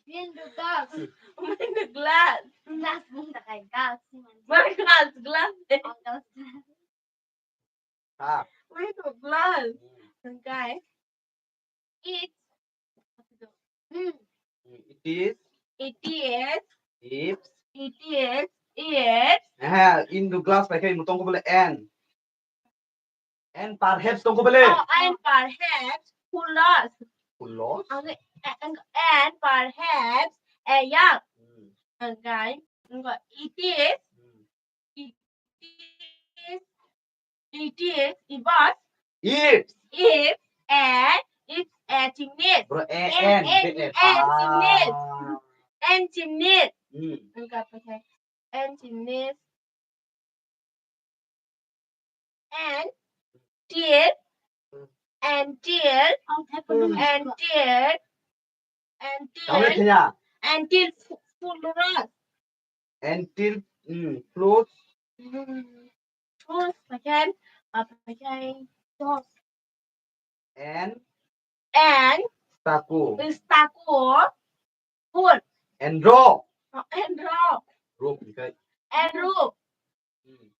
Window glass. Window glass. Glass, window, glass. Glass, glass. Glass. Ah. Window glass. Hmm. Okay. It. Hmm. It is. It is. It. It is. It. Eh, in the glass paikhe mutong ko bole and. And perhaps tong ko bole. Oh, and perhaps who lost? Who lost? And, and, and perhaps a young. Hmm. Okay. It is. Hmm. It is, it is, it was. It. It, and it's a gymnast. Bro, a, and, and, and, and, and gymnast. Ah. And gymnast. Hmm. Enggak pakai. And gymnast. And till, and till, and till, and Tahu till, ya? And till fu-, full rush. And till, mm, close. Mm, close, pakai, apa pakai, close. And? And? Staku. Staku. Full. And rope. Oh, and rope. Rope, okay. And rope. Hmm.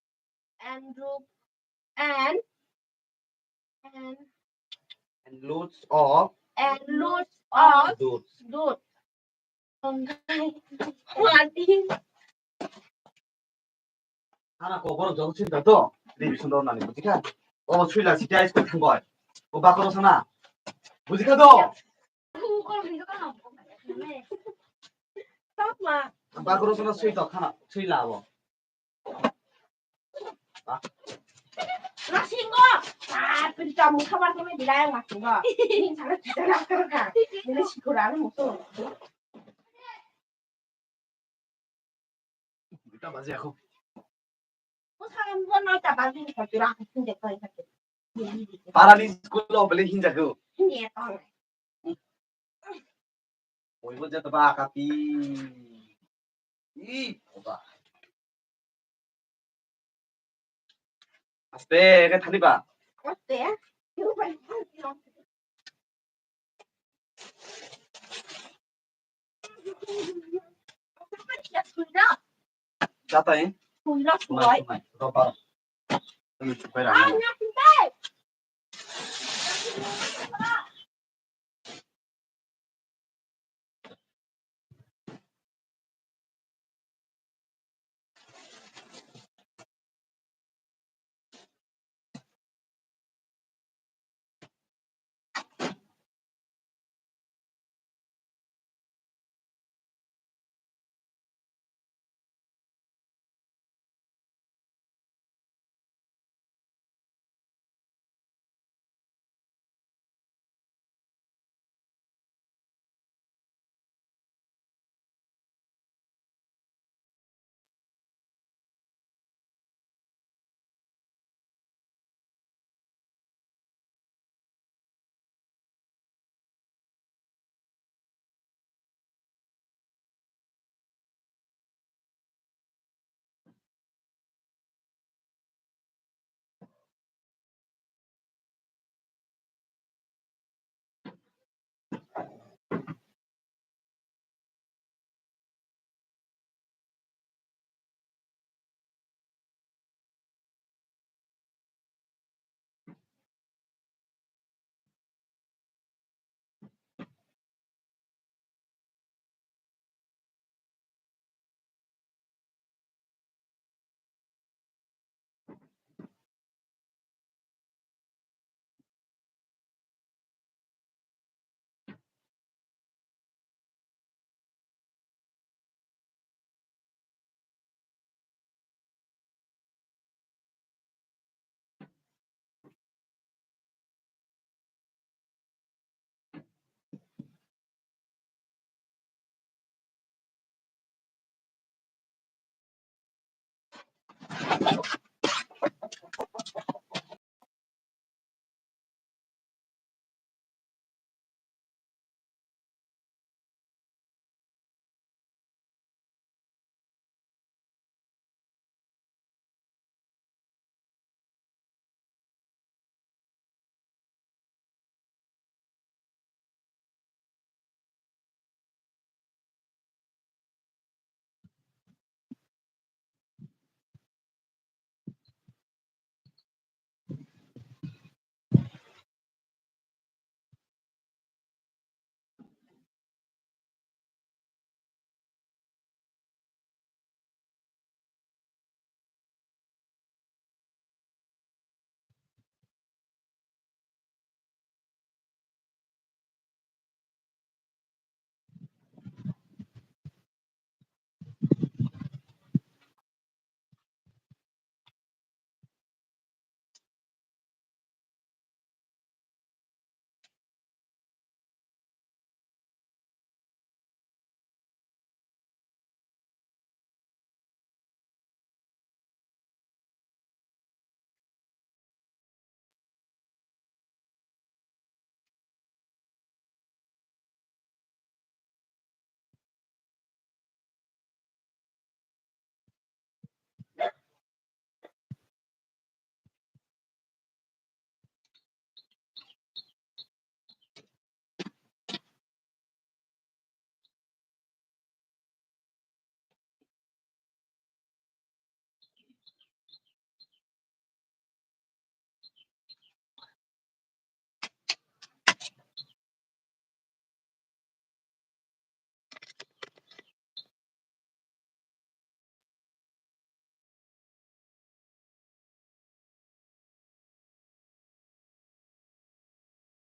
And rope. And, and, And loads of and loads of dudes. Dudes. Hana ko borok joto sui da to. Revision rw nani bujikha. O sui la site ice cream thangoi. O bakoro sana. Bujikha to. Bakoro sana sui to khana sui la abo. Nasingo. Ah, pita mukha ba kami bilai nasingo. Ini sana kita nak kerja. Ini si kurang musuh. Duita baje ako. Parani school o bele hinjago. Oibo jeta ba kapi. I, oba. Aste, ke thani ba? Aste. Jata, eh? Sumai, sumai. Roba. Ini supai rana.